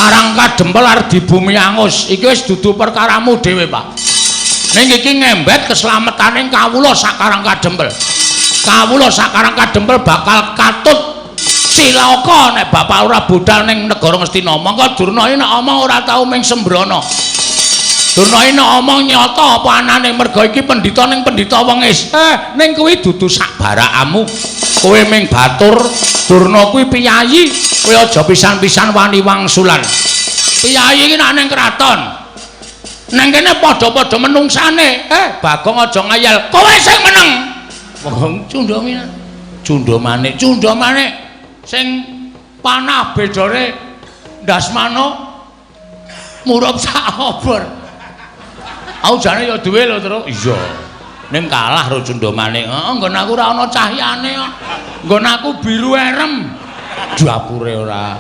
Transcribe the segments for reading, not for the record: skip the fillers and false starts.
Karang Kadempel arep dibumi angus. Iki wis dudu perkaramu dhewe, Pak. Ning iki ngembet keslametane kawula sak Karang Kadempel. Kawula sak Karang Kadempel bakal katut cilaka nek bapak ora budal ning negara Ngastina. Mongko Durna iki nek omong ora tau ming sembrono. Durna iki nek omong nyata apa anane merga iki pendhita ning pendhita wengis. Ning kuwi dudu sak barakamu. Kowe ming batur, Durna kuwi piyayi, kowe aja pisan-pisan wani wangsulan. Piyayi iki nek ning kraton. Nang kene padha-padha menungsane. Bagong aja ngayal. Kowe sing meneng. Wong cundha mina. Cundha manik, cundha manik. Sing panah bedore Ndasmana murup sak obor. Aku jane ya duwe lho, Truk. Iya. Ning kalah karo cundha manik. Heeh, nggon aku ora ana cahyane kok. Nggon aku biru erem. Dapure ora.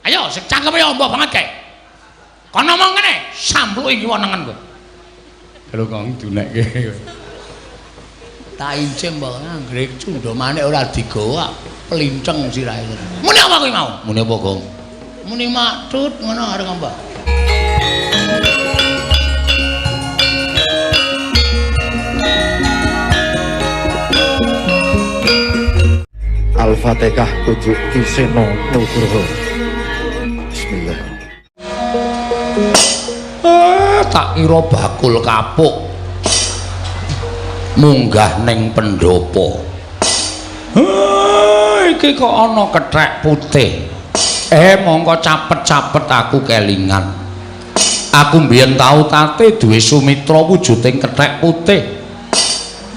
Ayo sing cangkeme ombo banget kae. Kono omong ngene, sampluki kiwa nengen kowe. Lho kok dunekke. Tak incim mbok anggere cundha manik ora digawa plinceng sirahe. Muni apa kowe mau? Muni apa, Gong? Muni maktut ngono arep ngomong. Al-Fatihah tujuk Ki Seno Nugroho. Bismillah. Tak kira bakul kapuk munggah ning pendopo. Iki kok ana kethek putih. Mongko capet-capet aku kelingan. Aku mbiyen tau tate duwe sumitra wujuding kethek putih.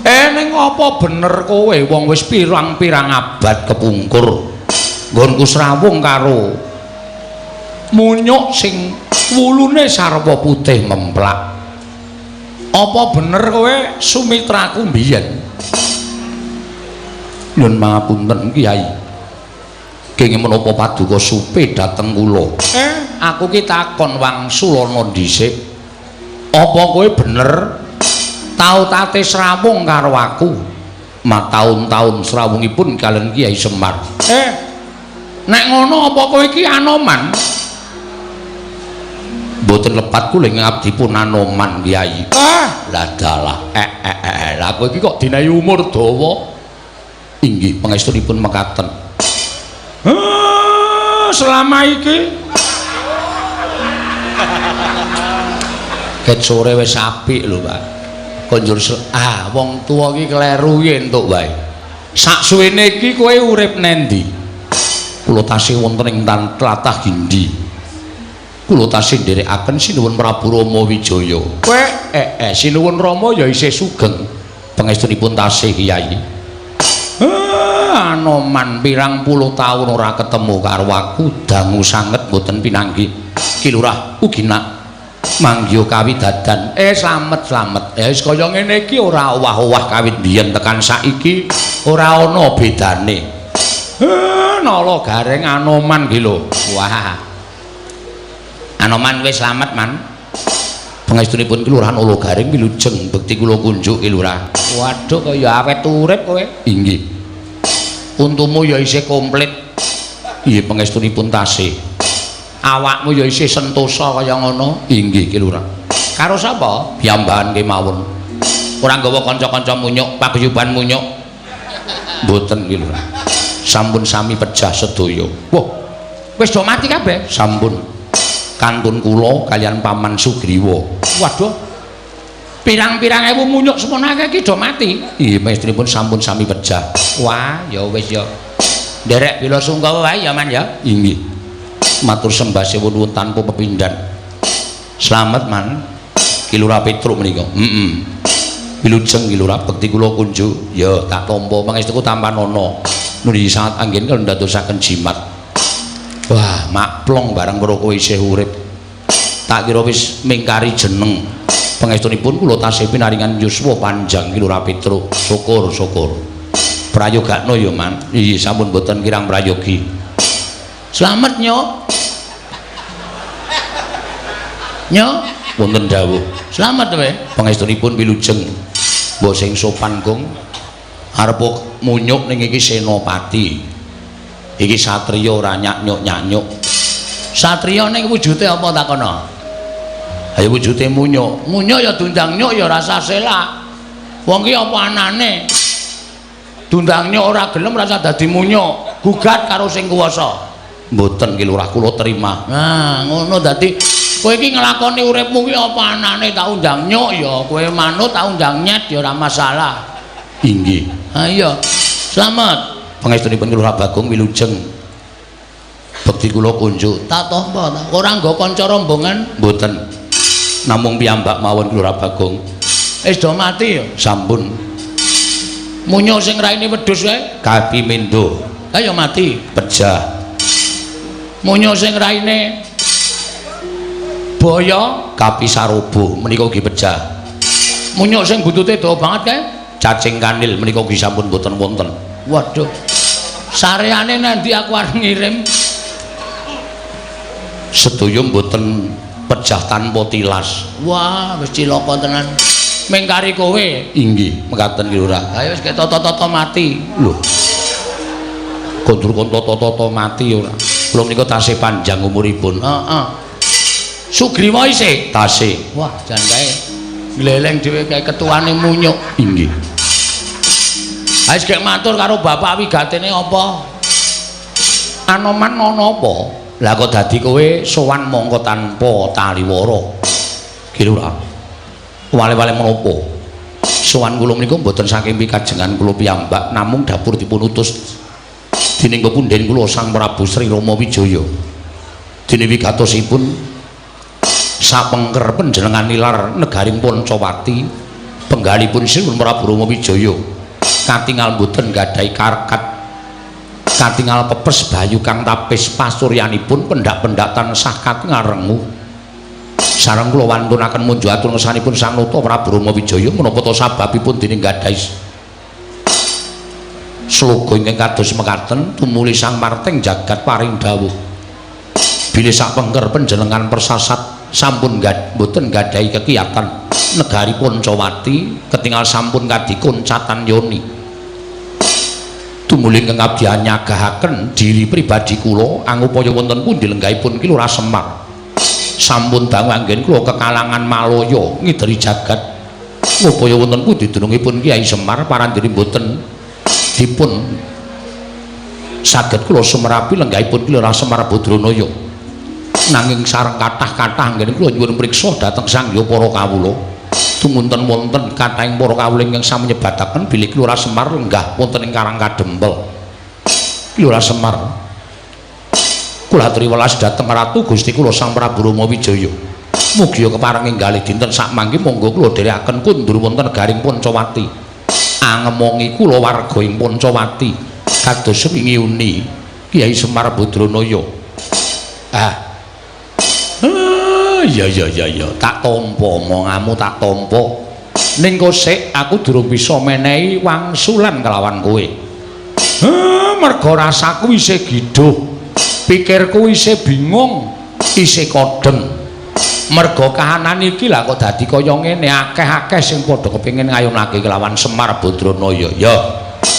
Ning apa bener kowe wong wis pirang-pirang abad kepungkur nggonku srawung karo munyuk sing wulune sarwa putih memplak. Apa bener kowe sumitraku mbiyen? Nyun pangapunten Kyai. Kenging menapa paduka supe dhateng kula? Aku ki takon wangsulana dhisik. Apa kowe bener tau tate srawung karo aku? Mataun-taun srawungipun kalian Kyai Semar. Nek ngono apa kowe iki Anoman? Mboten lepat kula ing abdi pun Anoman Kyai. Lah dalah. Lah kowe iki kok dinehi umur dawa? Inggih pangestunipun mekaten. Selama iki ket sore wis apik lho, Pak. Konjur wong tuwa iki kleru iki entuk wae. Saksuwene iki kowe urip nendi? Kula tasih wonten ing tlatah Gindi. Kula tasih nderekaken Sinuwun Prabu Rama Wijaya. Kowe Sinuwun Rama ya isih sugeng. Pangestunipun tasih Kyai. Anoman pirang puluh taun ora ketemu karo aku, dangu sanget mboten pinanggih. Ki Lurah ugi nak manggiha kawidadan. Slamet-slamet. Ya wis kaya ngene iki ora owah-owah kawit biyen tekan saiki ora ana bedane. Nala gareng Anoman ki lho. Wah. Anoman wis slamet, Man. Pangestunipun Ki Lurah Nala Gareng wilujeng bekti kula kunjuk Ki Lurah. Waduh kaya awet urip kowe. Inggih. Untumu ya isih komplit. Nggih pangestunipun tasih. Awakmu ya isih sentosa kaya ngono. Inggih Ki Lurah. Karo sapa? Piyambakan kemawon. Ora nggawa kanca-kanca munyuk, paguyuban munyuk. Mboten Ki Lurah. Sampun sami pejah sedaya. Wah. Wis do mati kabeh? Sampun. Kantun kula kalian Paman Sugriwa. Waduh. Pirang-pirang ewu munyuk semono akeh iki do mati. Nggih, pangestunipun sampun sami pejah. Wah, ya wis ya. Nderek bela sungkawa wae ya, Man ya. Inggih. Matur sembah sewun tanpa pepindhan. Slamet, Man. Ki Lurah Petruk menika. Heeh. Wilujeng Ki Lurah bekti kula kunjuk. Ya, tak tampa pangestuku tampanana. Nuli sangat anggen kula ndadosaken jimat. Wah, maklong bareng karo kowe isih urip. Tak kira wis mingkari jeneng. Pangestunipun kula tasih pinaringan yuswa panjang Ki Lurah Petruk. Syukur, syukur. Prayogakno ya, Man. Iya, sampun mboten kirang prayogi. Slamet, Nyok. Nyok, wonten dawuh. Slamet kowe. Pangestunipun wilujeng. Mbok sing sopan, Gong. Arep munyuk ning iki senopati. Iki satriya ora nyak-nyuk-nyanyuk. Satriya ning wujude apa takono? Ayo wujude munyuk. Munyuk ya diundang nyuk ya rasa selak. Wong ki apa anane? Diundang nyuk ora gelem rasa dadi munyuk. Gugat karo sing kuwasa. Mboten ki lurah kula terima. Nah, ngono dadi kowe iki nglakoni uripmu ki apa anane tak undang nyuk ya kowe manut, tak undang nyet ya ora masalah. Inggih. Ha iya. Slamet. Pangestunipun Lurah Bagong wilujeng. Bekti kula kunjuk. Tak tampa ta. Ora nggo kanca rombongan? Mboten. Namung piyambak mawon Lurah Bagong. Wis do mati ya? Sampun. Munyuk sing raine wedhus kae? Kapi mendo. Ha ya mati. Pejah. Munyuk sing raine boyo kapi sarobo menika ugi pejah. Munyuk sing buntute dawa banget kae? Cacing kanil menika ugi sampun boten wonten. Waduh. Sareane nanti aku arep ngirim. Sedaya mboten pejah tanpa tilas. Wah, wis cilaka tenan. Mengkari kowe. Inggih, mekaten ki Lurah. Ayo wis ketata-tata mati. Lho. Kondur kon tata-tata mati ora. Kula menika tasih panjang umuripun. Heeh. Sugriwa isih tasih. Wah, jan kae gleleng dhewe kae ketuane munyuk. Inggih. Ayo gek matur karo bapak wigatene apa? Anoman ana apa? Lah kok dadi kowe sowan mongko tanpa taliwara. Ki Lurah. Wale-wale menapa? Sowan kula menika mboten saking pikajengan kula piyambak namung dapur dipun utus dening pepundhen kula Sang Prabu Sri Rama Wijaya. Dene wigatosipun sapengker panjenengan nilar negaring Pancawati penggalipun Sri Prabu Rama Wijaya katingal mboten gadhahi karkat katingal pepes bayu kang tapis pasuryanipun pendak-pendak tansah katingal rengu. Sareng kula wantunaken munjuk atur ngersanipun Sang Nata Prabu Rama Wijaya menapa ta sababipun dening gadhahi sloga ingkang kados mekaten tumuli Sang Marting jagat paring dawuh bilih sapengker panjenengan persasat sampun mboten gadhahi kekiyatan negari Pancawati ketingal sampun kadikoncatan yoni tumuli ingkang abdi nyagahaken diri pribadi kula angupaya wonten pundi lenggahipun Ki Lurah Semar sampun dangu anggen kula kekalangan Malaya ngideri jagat ngupaya wonten pundi dunungipun Kyai Semar parandene mboten dipun saged kula sumerapi lenggahipun Ki Lurah Semar Badranaya nanging sareng kathah-kathah anggen kula nyuwun priksa dhateng sang hyang para kawula tumunten wonten kathahing para kawula ingkang sami nyebataken bilih Ki Lurah Semar lenggah wonten ing Karang Kadempel. Ki Lurah Semar kula aturi welas dhateng Ratu Gusti kula Sang Prabu Rama Wijaya. Mugia kepareng enggalih dinten sakmangke monggo kula dherekaken kundur wonten negaring Pancawati. Angemongi kula warga ing Pancawati kados wingi uni Kyai Semar Badranaya. Ah. Ya ya ya ya, tak tampa omonganmu tak tampa. Ning kosek aku durung bisa menehi wangsulan kelawan kowe. Mergo rasaku isih gidhuh. Pikirku isih bingung, isih kodheng. Mergo kahanan iki lah kok dadi kaya ngene, akeh-akeh sing padha kepengin ngayunake kelawan Semar Badranaya. Ya,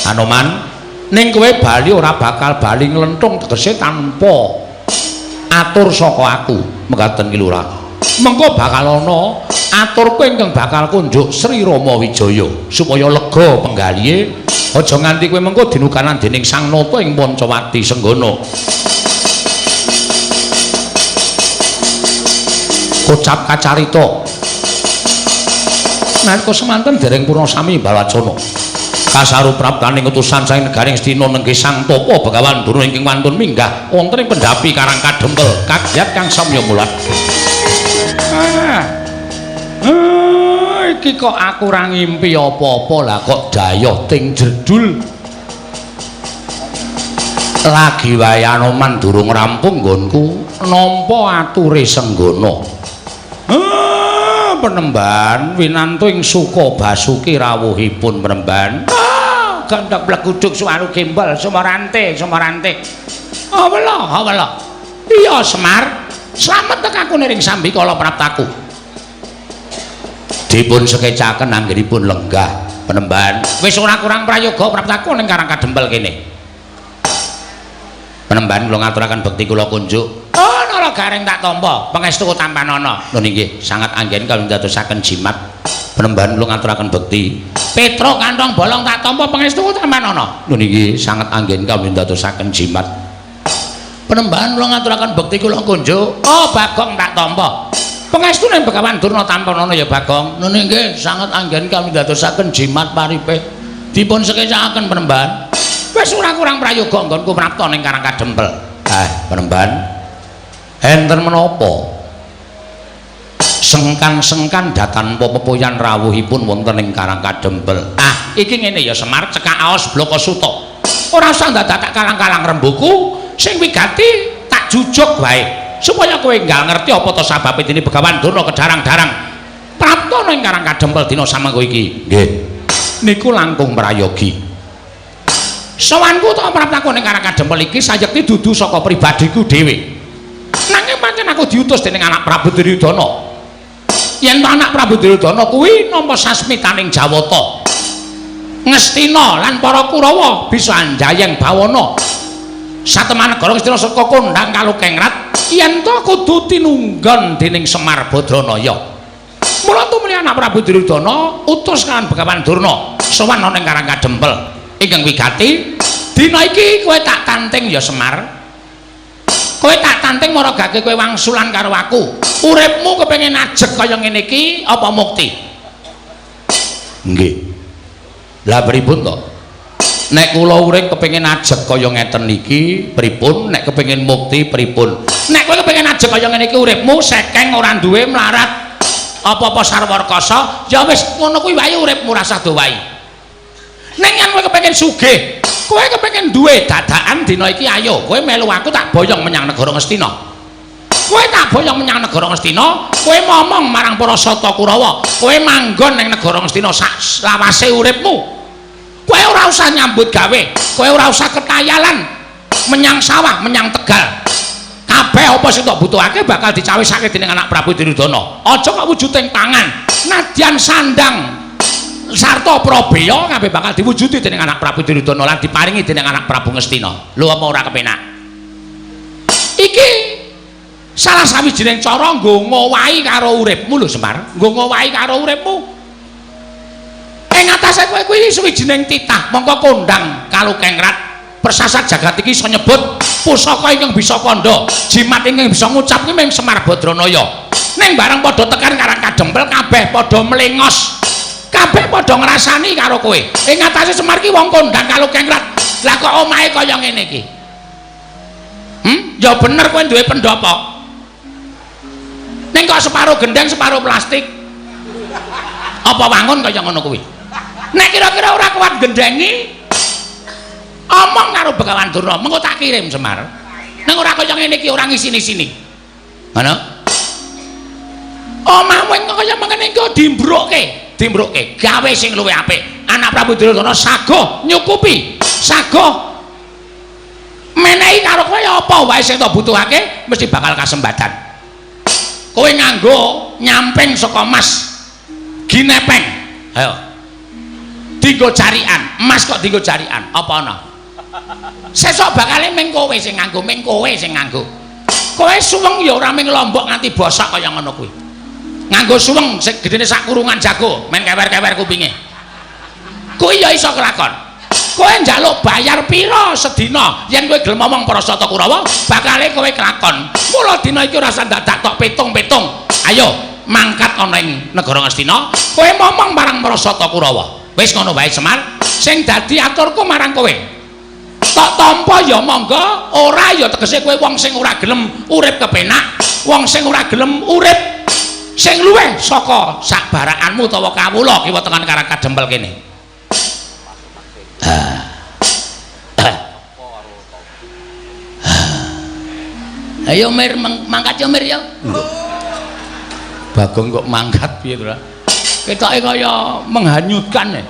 Anoman, ning kowe bali ora bakal bali nglenthung tegese tanpa atur saka aku, mekaten Ki Lurah. Mengko bakal ana aturku ingkang bakal kunjuk Sri Rama Wijaya supaya lega penggalihe, aja nganti kowe mengko dinukanan dening Sang Nata ing Pancawati Senggana. Kocap kacarita nalika semanten dereng purna sami balacana kasaru praptaning utusan saking negaring Astina nenggih Sang Tapa Begawan Durna ingkang wantun minggah wonten ing pendhapi Karang Kadempel kagiat kang samya mulat. Iki kok aku ora ngimpi apa-apa lah kok dayoh ting jedul lagi wae Anoman durung rampung nggonku nampa ature Senggana. Penemban winantu ing suka basuki rawuhipun penemban. Gandhak bleguduk suwaru gembel sumarante sumarante. Awela awela. Iya Semar, slamet tekaku niring sambikala praptaku. Dipun sekecaken anggenipun lenggah penemban. Wis ora kurang prayoga praptaku ning Karang Kadempel kene. Penemban kula ngaturaken bekti kula kunjuk. Oh, Nara Gareng tak tampa, pangestu tampanana. Nun inggih, sangat anggen kawula ndadosaken jimat. Penembahan kula ngaturaken bekti. Petruk kantong bolong tak tampa, pangestu tampanana. Nun inggih, sangat anggen kawula ndadosaken jimat. Penembahan kula ngaturaken bekti kula kunjuk. Oh, Bagong tak tampa. Pangestune Begawan Durna tampanana ya Bagong. Nun inggih, sangat anggen kawula ndadosaken jimat paripe. Dipun sekecakaken penembahan. Wis ora kurang prayoga nggonku prapta ning Karang Kadempel. Ah, penembahan. Enten menapa? Sengkan-sengkan datanpa pepoyan rawuhipun wonten ing Karang Kadempel. Ah, iki ngene ya Semar, cekak aos blaka suta. Ora usah dadak tak kalang-kalang rembuku, sing wigati tak jujuk wae supaya kowe enggal ngerti apa to sababe dene Begawan Durna kedarang-darang prapta ning Karang Kadempel dina samangko iki. Nggih. Niku langkung prayogi. Sowanku ta praptaku ning Karang Kadempel iki sayekti dudu saka pribadiku dhewe. Nanging pancen aku diutus dening anak Prabu Duryudana. Yen to anak Prabu Duryudana kuwi nampa sasmitaning Jawata. Ngastina lan para Kurawa bisa anjayeng bawana. Sateman negara Ngastina saka kondhang kalukengrat yen to kudu tinunggon dening Semar Badranaya. Mula tumuli anak Prabu Duryudana utus kalian Begawan Durna sowan ana ing Karang Kadempel. Ingkang wigati dina iki kowe tak tanting ya Semar. Kowe tak tanting maragake kowe wangsulan karo aku. Uripmu kepengin ajeg kaya ngene iki apa mukti? Nggih. Lah pripun to? Nek kula urip kepengin ajeg kaya ngeten iki pripun? Nek kepengin mukti pripun? Nek kowe kepengin ajeg kaya ngene iki uripmu sekeng ora duwe mlarat apa-apa sarwa rekasa, ya wis ngono kuwi wae uripmu rasah dowahi. Nek yen kowe kepengin sugih, kowe kepengin duwe dadakan dina iki ayo kowe melu aku tak boyong menyang negara Ngastina. Kowe tak boyong menyang negara Ngastina, kowe momong marang para Sata Kurawa, kowe manggon ning negara Ngastina sak lawase uripmu. Kowe ora usah nyambut gawe, kowe ora usah ketayalan menyang sawah, menyang tegal. Kabeh apa sing tok butuhake bakal dicawisake dening anak Prabu Duryudana. Aja kok wujuding pangan, nadyan sandang sarta prabeya kabeh bakal diwujudi dening anak Prabu Duryudana lan diparingi dening anak Prabu Ngastina. Lho apa ora kepenak? Iki salah sawijining cara nggo ngowahi karo uripmu lho Semar, nggo ngowahi karo uripmu. Ing atase kowe kuwi sawijining titah mongko kondhang kalukengrat persasat jagat iki iso nyebut pusaka ingkang bisa kandha, jimat ingkang bisa ngucap kuwi mung Semar Badranaya. Ning bareng padha tekan Karang Kadempel kabeh padha mlengos. Kabeh padha ngrasani karo kowe. Ing atase Semar ki wong kondhang kalukengrat. Lah kok omahe kaya ngene iki? Ya bener kowe duwe pendopo. Ning kok separo gendeng, separo plastik. Apa wangun kaya ngono kuwi? Nek kira-kira ora kuat gendengi, omong karo Begawan Durna, mengko tak kirim Semar. Ning ora kaya ngene iki ora ngisini-sini. Ngono? Omahmu kaya mengene iki dimbrukke. Dimbrukke gawe sing luwih apik. Anak Prabu Duryudana sagoh nyukupi, sagoh menehi karo kowe apa wae sing tok butuhake mesti bakal kasembadan. Kowe nganggo nyamping saka mas ginepeng. Ayo. Dinggo jarian, emas kok dinggo jarian, apa ana? Sesuk bakale ming kowe sing nganggo, ming kowe sing nganggo. Kowe suweng ya ora ming lombok nganti bosok kaya ngono kuwi. Nganggo suweng sing gedene sak kurungan jago, men kewer-kewer kupinge. Kuwi ya iso kelakon. Kowe njaluk bayar pira sedina yen kowe gelem omong para Sata Kurawa, bakale kowe kelakon. Mula dina iki ora usah dadak tok pitung-pitung. Ayo mangkat ana ing negara Ngastina, kowe momong marang para Sata Kurawa. Wis ngono wae Semar, sing dadi aturku marang kowe. Tok tampa ya monggo, ora ya tegese kowe wong sing ora gelem urip kepenak, wong sing ora gelem urip sing luwih saka sak barakanmu utawa kawula kiwa tengen Karang Kadempel kene. Ayo Mir, mangkat yo Mir yo. Bagong kok mangkat piye to? Ketoke kaya menghanyutkan.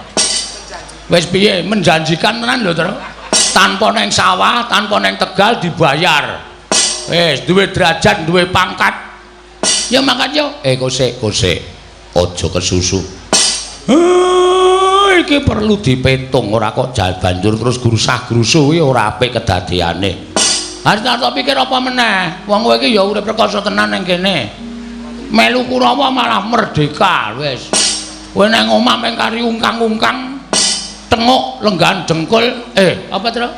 Wis piye menjanjikan tenan lho, Tru. Tanpa neng sawah, tanpa neng tegal dibayar. Wis duwe derajat, duwe pangkat. Ya mangkat yo. Kosek, kosek. Aja kesusu. Iki perlu dipetung, ora kok banjur terus grusah-grusuh kuwi ora apik kedadeane. Harus tak pikir apa meneh? Wong kowe iki ya urip rekoso tenan ning kene. Melu Kurawa malah merdeka wis. Kowe nang omah meng kari ungkang-ungkang, tenguk lenggahan dengkul, apa Tru?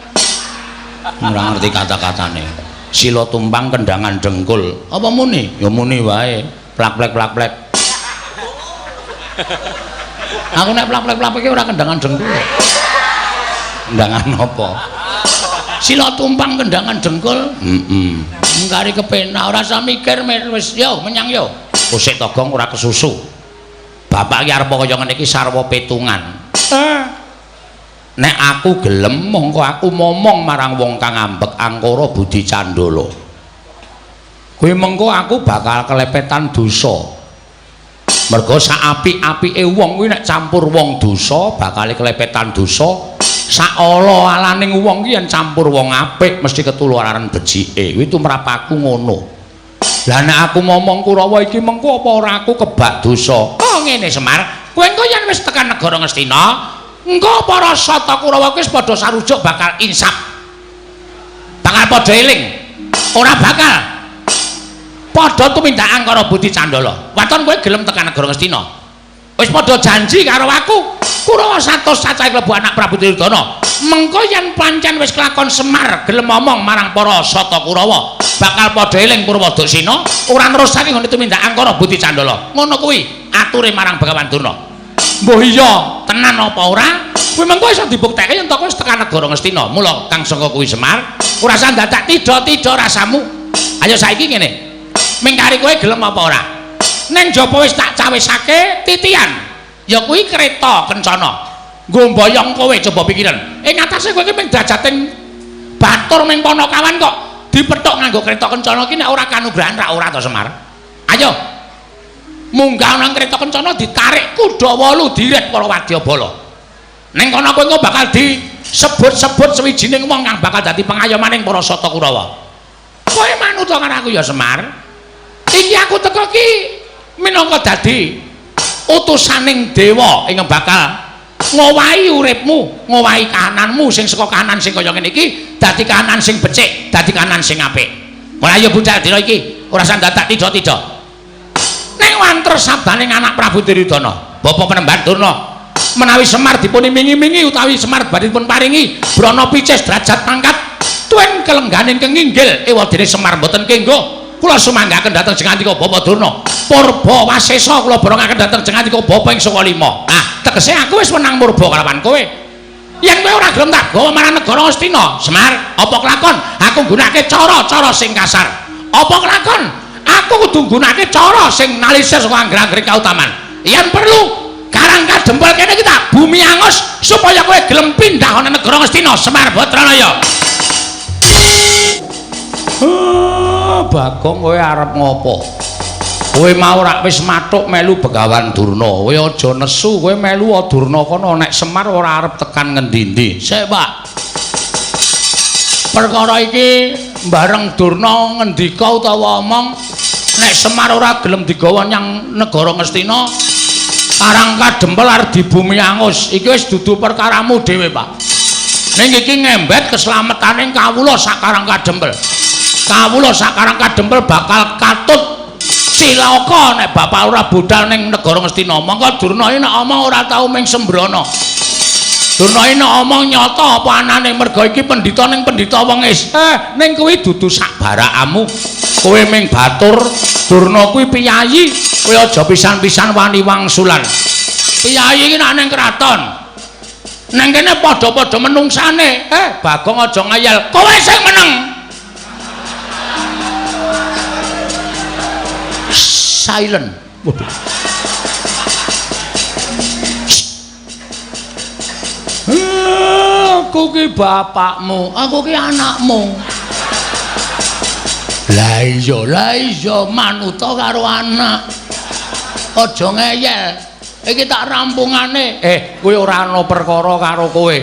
Ora ngerti kata-katane. Sila tumpang kendangan dengkul. Apa muni? Ya muni wae. Plak-plek plak-plek. Aku nek plak-plek plak-plek ora kendangan dengkul. Kendangan apa? Sila tumpang kendangan dengkul. Heeh. Ngkari kepenak ora usah mikir wis yo menyang yo. Usik Togong ora kesusu. Bapak iki arep kaya ngene iki sarwa petungan. Nek aku gelem mongko aku momong marang wong kang ambek angkara budi candala. Kuwi mengko aku bakal kelepetan dosa. Mergo sak apik-apike wong kuwi nek campur wong dosa bakal kelepetan dosa. Sak ala-alaning wong ki yen campur wong apik mesti ketularan becike. Kuwi tumrap aku ngono. Lah nek aku momong Kurawa iki mengko apa ora aku kebak dosa? Oh ngene Semar, kowe engko yen wis tekan negara Ngastina, engko para sata Kurawa kuwi wis padha sarujuk bakal insaf. Bakal padha eling. Ora bakal padha tumindak angkara budi candala. Waton kowe gelem tekan negara Ngastina. Wis padha janji karo aku. Kurawa 100 cacahe klebu anak Prabu Duryudana. Mengko yen pancen wis kelakon Semar gelem omong marang para sata Kurawa, bakal padha eling Purwodaksina, ora nerusake nggone tumindak angkara budi candala. Ngono kuwi ature marang Begawan Durna. Mbuh iya, tenan apa ora? Kuwi mengko iso dibuktekke yen to kowe wis tekan negara Ngastina. Mula kang saka kuwi Semar, ora usah dadak tidha-tidha rasamu. Ayo saiki ngene. Mingkari kowe gelem apa ora? Ning jaba wis tak cawisake titian. Ya kuwi kereta kencana. Nggo mboyong kowe coba pikiran. Ing atase kowe iki mung drajating batur ning Panakawan kok dipethuk nganggo kereta kencana iki nek ora kanugrahan ra ora to Semar. Ayo. Munggah nang kereta kencana ditarik kuda 8 diret para wadyabala. Ning kono kowe engko bakal disebut-sebut sewijining wong kang bakal dadi pengayomaning para sata Kurawa. Kowe manut karo aku ya Semar. Iki aku teko ki minangka dadi utusaning dewa ingkang bakal ngowahi uripmu, ngowahi kahananmu sing saka kahanan sing kaya ngene iki dadi kahanan sing becik, dadi kahanan sing apik. Mulai ayo budal dina iki, ora usah dadak tidha-tidha. Ning wanter sabdaning anak Prabu Duryudana, Bapak Penemban Durna, menawi Semar dipun imingi-imingi utawi Semar badhe dipun paringi brana picis derajat pangkat tuen kelengganing kenginggil ewadene Semar mboten kenggo. Kula sumanggaken dhateng jengantika Bapak Durna. Purba wasesa kula borongaken dhateng jengantika Bapak ing saka lima. Ah, tegese aku wis menang murba kalawan kowe. Yen kowe ora gelem tak gawa marang negara Ngastina, Semar, apa kelakon aku nggunakake cara-cara sing kasar? Apa kelakon aku kudu nggunakake cara sing nalisir saka angger-anggere kautaman? Yen perlu Karang Kadempel kene iki tak bumi angus supaya kowe gelem pindah ana negara Ngastina, Semar Badranaya. Bagong kowe arep ngopo? Kowe mau rak wis mathuk melu Begawan Durna. Kowe aja nesu, kowe melu Durna kono nek Semar ora arep tekan ngendi-endi. Sik, Pak. Perkara iki bareng Durna ngendika utawa omong nek Semar ora gelem digawa nyang negara Ngastina, Karang Kadempel arep dibumi angus. Iki wis dudu perkaramu dhewe, Pak. Ning iki ngembet keslametane kawula sak Karang Kadempel. Kawula sak Karang Kadempel bakal katut cilaka nek bapak ora budal ning negara Ngastina. Mongko Durna iki nek omong ora tau ming sembrono. Durna iki nek omong nyata apa anane merga iki pendhita ning pendhita wengis. Ning kuwi dudu sak barakamu. Kowe ming batur, Durna kuwi piyayi, kowe aja pisan-pisan wani wangsulan. Piyayi iki nek ning kraton. Neng kene padha-padha menungsane. Bagong aja ngeyel. Kowe sing meneng. Silent. Waduh. Aku ki bapakmu, aku ki anakmu. Lah iya manuta karo anak. Aja ngeyel. Iki tak rampungane. Kowe ora ana perkara karo kowe.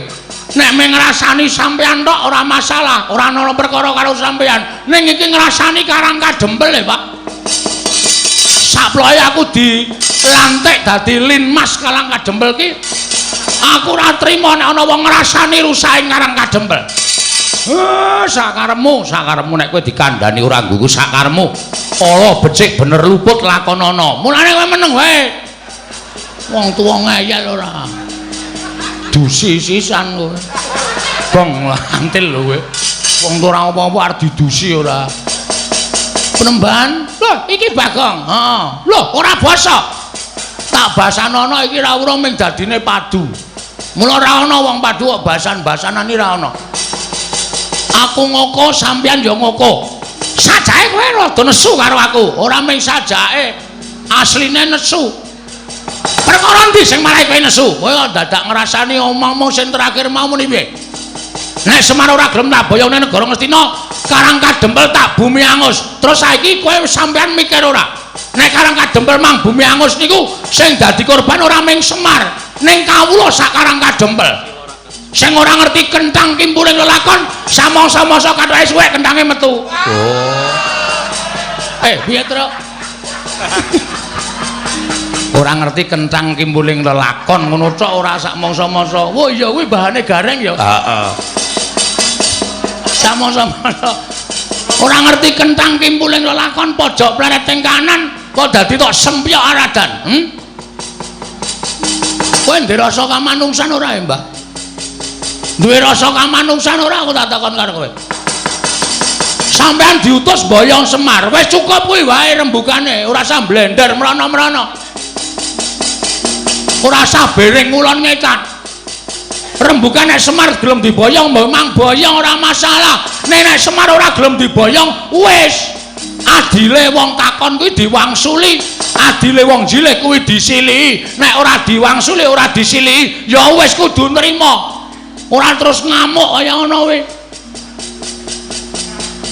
Nek mung ngrasani sampean tok ora masalah, ora ana perkara karo sampean. Ning iki ngrasani Karang Kadempel e, Pak. Saploe aku dilantik dadi Linmas Karang Kadempel ki aku ora trima nek ana wong ngrasani rusake Karang Kadempel. Sakarepmu, sakarepmu nek kowe dikandhani ora nggugu sakarepmu. Ala becik bener luput lakonana. Mulane kowe meneng wae. Wong tuwa ngeyel ora. Dusi sisan kowe. Gong antil lho kowe. Wong tuwa ora apa-apa arep didusi ora. Penemban, lho iki Bagong. Heeh. Lho ora basa. Tak basanono iki ora urung ming dadine padu. Mula ora ana wong padu kok basan-basanan iki ora ana. Aku ngoko sampeyan ya ngoko. Sajake kowe rada nesu karo aku. Ora ming sajake, asline nesu. Perkara endi sing marai kowe nesu? Kowe kok dadak ngrasani omongmu sing terakhir mau muni piye? Nek Semar ora gelem tak boyone negara Ngastina, Karang Kadempel tak bumi angus. Terus saiki kowe sampeyan mikir ora? Nek Karang Kadempel mang bumi angus niku sing dadi korban ora ming Semar, ning kawula sak Karang Kadempel. Sing ora ngerti kentang kimpuling lelakon, samangsa-mangsa kathoke suwek kentange metu. Oh. Piye, Truk? Ora ngerti kentang kimpuling lelakon ngono tok ora sak mangsa-mangsa. Wah iya kuwi bahane gareng ya. Heeh. Samangsa-mangsa ora ngerti kentang kimpuling lelakon pojok pleret ing kanan kok dadi tok sempyok aradan. Kowe ndek rasa kamanungsan ora ya, Mbah? Duwe rasa kamanungsan ora aku tak takon karo kowe. Sampeyan diutus boyong Semar, wis cukup kuwi wae rembugane, ora usah blender mrono-mrono. Ora usah bering ngulon ngetan. Rembugan nek Semar gelem diboyong, memang boyong ora masalah. Nek nek Semar ora gelem diboyong, wis. Adile wong takon kuwi diwangsuli, adile wong jilih kuwi disilihi. Nek ora diwangsuli, ora disilihi, ya wis kudu nrima. Ora terus ngamuk kaya ngono kuwi.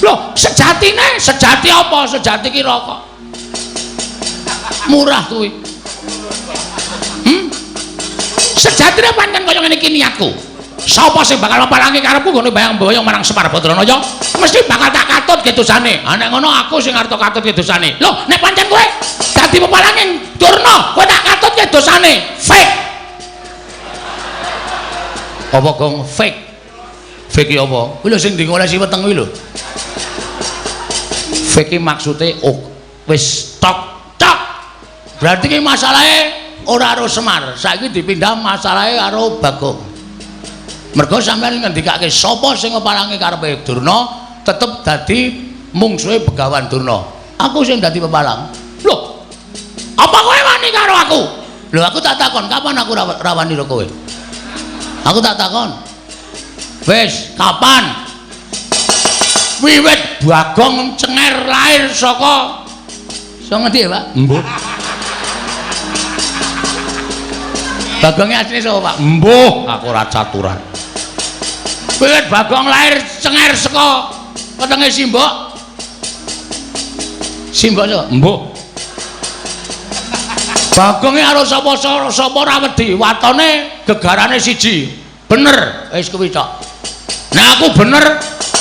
Loh, sejatine, sejati apa? Sejati ki rokok. Murah kuwi. Sejatine pancen kaya ngene iki niatku. Sapa sing bakal mapalangi karepku nggone bayang-bayang marang Semar Badranaya, mesti bakal tak katut kedosane. Ha nek ngono aku sing arep katut kedosane. Loh, nek pancen kowe dadi pepalange Durna, kowe tak katut kedosane. Fake. Apa gong fake? Fake ki apa? Kuwi lho sing dikolesi weteng kuwi lho. Fake ki maksude oh, wis tok tok. Berarti ki masalahe ora karo Semar, saiki dipindah masalahe karo Bagong. Mergo sampeyan ngendikake sapa sing ngepalangi karepe Durna tetep dadi mungsuhe Begawan Durna. Aku sing dadi pepalang. Lho, apa kowe wani karo aku? Lho aku tak takon, kapan aku rawani karo kowe? Aku tak takon. Wis, kapan? Wiwit Bagong cenger lahir saka saka ngendi ya, Pak? Mbuh. Bagongnya asline sapa, Pak? Mbuh, aku ora caturan. Wiwit Bagong lahir cenger saka wetenge Simbok. Simbok sapa? Mbuh. Bagonge karo sapa ora wedi, watone gegarane siji. Bener, wis kuwi tok. Nek aku bener,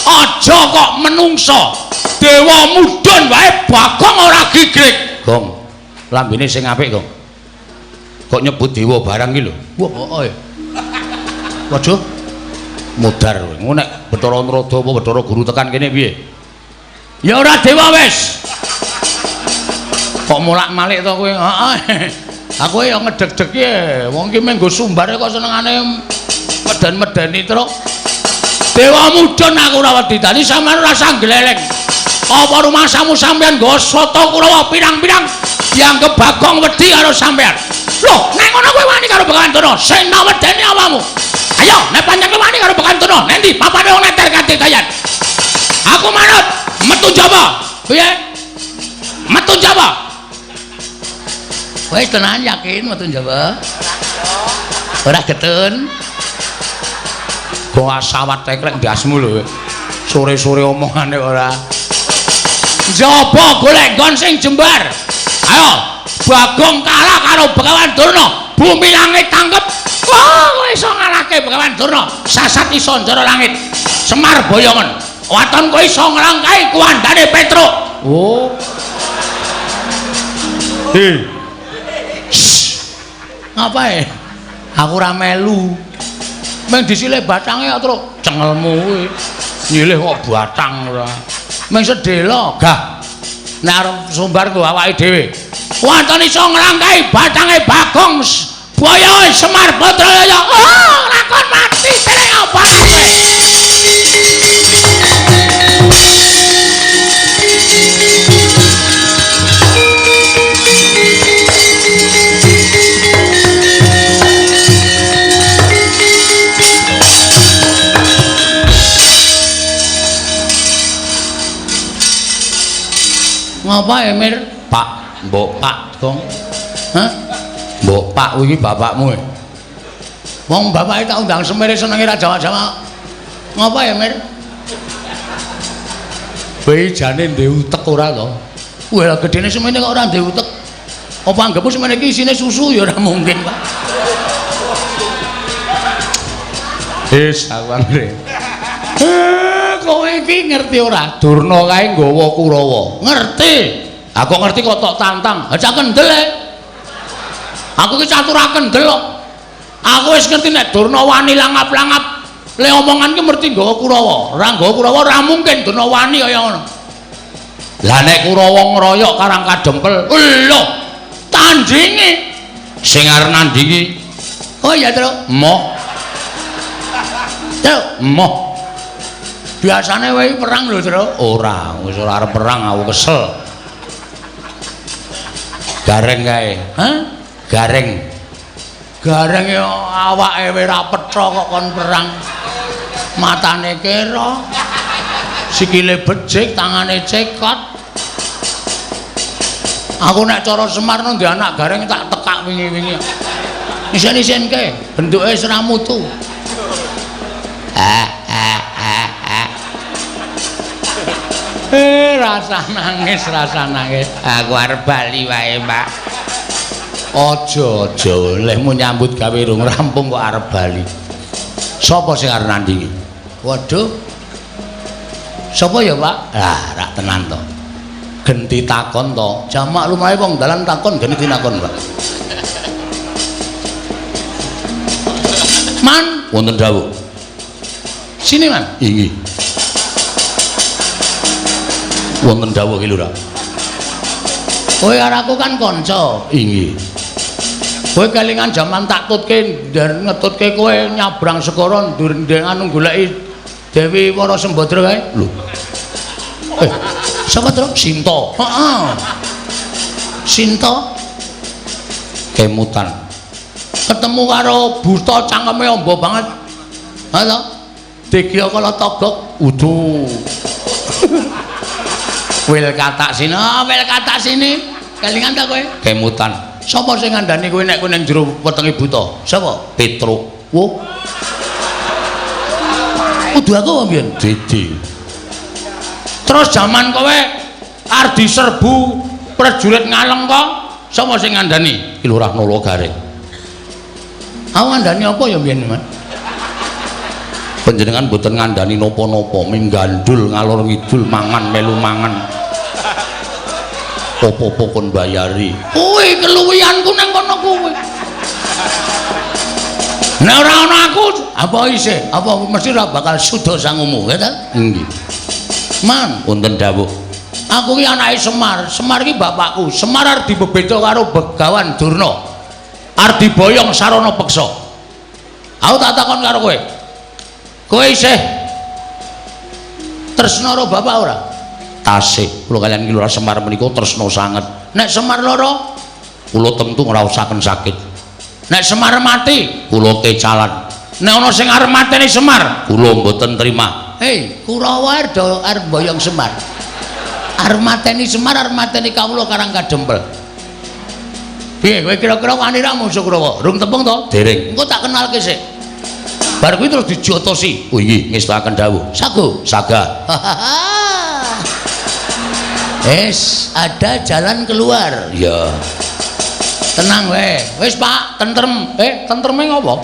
aja kok menungso. Dewa mudhun wae Bagong ora gigrik. Gong, lambene sing apik, Gong. Kok nyebut dewa barang iki lho. Wah, heeh. Waduh. Mudhar kowe. Ngono nek Bathara Narada apa Bathara Guru tekan kene piye? Ya ora dewa wis. Kok molak-malik to kowe? Heeh. Aku ya ngedeg-deg e. Wong iki mung nggo sumbar kok senengane meden-medeni truk. Dewa mudhun aku ora wedi. Dadi sampeyan ora usah gleleng. Apa rumangsamu sampeyan nggo sata Kurawa pirang-pirang dianggep Bagong wedi karo sampeyan? Loh, nek ngono kowe wani karo Begawan Durna, sing tak wedeni awakmu. Ayo, nek pancen kowe wani karo Begawan Durna, nek ndi papane wong neter katidayan. Aku manut, metu Jawa. Piye? Metu Jawa. Wis tenan yakin metu Jawa. Ora getun. Kok asawat tekrek ndasmu lho. Sore-sore omongane ora. Njaba golek nggon sing jembar. Ayo, Bagong kalah karo Begawan Durna, bumi langit tangkep. Wah, kowe iso ngalahke Begawan Durna, sasat iso njara langit. Semar boyongen. Waton kowe iso nglangkahi kuwandane Petruk. Oh. Hei. Ngapae? Aku ora melu. Meng disile batange kok truk cengelmu kuwi. Nyilih kok batang ora. Ming sedhela, gah. Nek arep sumbar nggo awake dhewe. Wonten iso ngrangkai batange Bagong Boyo Semar Batraya. Oh, lakon mati dereng apa kowe. Ngapa Emir? Pak, mbok Pak, Gong. Hah? Mbok Pak kuwi bapakmu. Wong bapake tak undang semere senenge ra Jawa-Jawa. Ngapa Emir? Bae jane ndek utek ora to? Wah, gedene semene kok ora ndek utek. Apa anggepmu semene iki isine susu ya ora mungkin, Pak. Wis, aku anggere. Kowe iki ngerti ora? Durna kae nggawa Kurawa. Ngerti. Aku ngerti kok tok tantang. Ha cak kendel e. Aku ki catur kendel kok. Aku wis ngerti nek Durna wani langap-langap. Le omongan ki mesti nggawa Kurawa. Ora nggawa Kurawa ora mungkin Durna wani kaya ngono. Lah nek Kurawa ngroyok Karang Kadempel, lho, tandinge sing arep nandingi. Oh iya, Truk. Emoh. Truk, emoh. Biasane wae perang lho, Truk. Ora, wis ora arep perang aku kesel. Gareng kae. Hah? Gareng. Gareng ya awake wis ora petha kok kon perang. Matane kera. Sikile becik, tangane cekot. Aku nek cara Semar nang anak gareng tak tekak wingi-wingi. Isin-isinke, bentuke wis ora mutu. Rasa nangis, rasa nangis. Aku arep bali wae, Pak. Aja, aja, lehmu nyambut gawe rung rampung kok arep bali. Sapa sing arep nandingi? Waduh. Sapa ya, Pak? Lah, rak tenan to. Genti takon to. Jamak lumahe wong dalan takon genti takon, Pak. Man, wonten dawuh. Sini, Man. Inggih. Wonten dawuh ki Lurah. Kowe karo aku kan kanca. Inggih. Kowe kelingan jaman tak tutke ngetutke kowe nyabrang segara ndur anu goleki Dewi Wara Sembadra kae. Lho. Sapa Truk? Sinta. Heeh. Sinta kemutan. Ketemu karo buta cangkeme amba banget. Ha to? Degya kala togok. Udu. Wil katak sini, oh, wil katak sini. Kelingan ta kowe? Kemutan. Sapa sing ngandani kowe nek kowe ning jero wetenge buta? Sapa? Petruk. Wo. Kudu aku apa mbiyen? Didi. Terus jaman kowe arep diserbu prajurit Ngalengka, sapa sing ngandani? Ki Lurah Nala Gareng. Aku ngandani apa ya mbiyen, Man? Panjenengan mboten ngandani napa-napa, ming gandul ngalor ngidul mangan melu mangan. Apa-apa kon bayari. Kuwi keluwihanku nang kono kuwi. Nek ora ana aku, apa isih? Apa mesti ora bakal suda sangumu, ya ta? Nggih. Man, wonten dawuh. Aku ki anake Semar. Semar ki bapakku. Semar arep dibebeda karo Begawan Durna. Arep diboyong sarana peksa. Aku tak takon karo kowe. Kowe isih tresna karo bapak ora? Tasih. Kula kaliyan Ki Lurah Semar menika tresna sanget. Nek Semar lara, kula tentu ngraosaken sakit. Nek Semar mati, kula kecalan. Nek ana sing arep mateni Semar, kula mboten trima. Hei, Kurawa arep mboyong Semar. Arep mateni Semar, arep mateni kawula Karang Kadempel. Piye kowe kira-kira wani ra musuh Kurawa? Rung tepung to? Dereng. Engko tak kenalke sik. Bar kuwi terus dijotosi. Oh inggih, ngestakaken dawuh. Sago, saga. Wis, ada jalan keluar. Iya. Tenang wae. Wis, Pak, tentrem. Tentreme ngopo?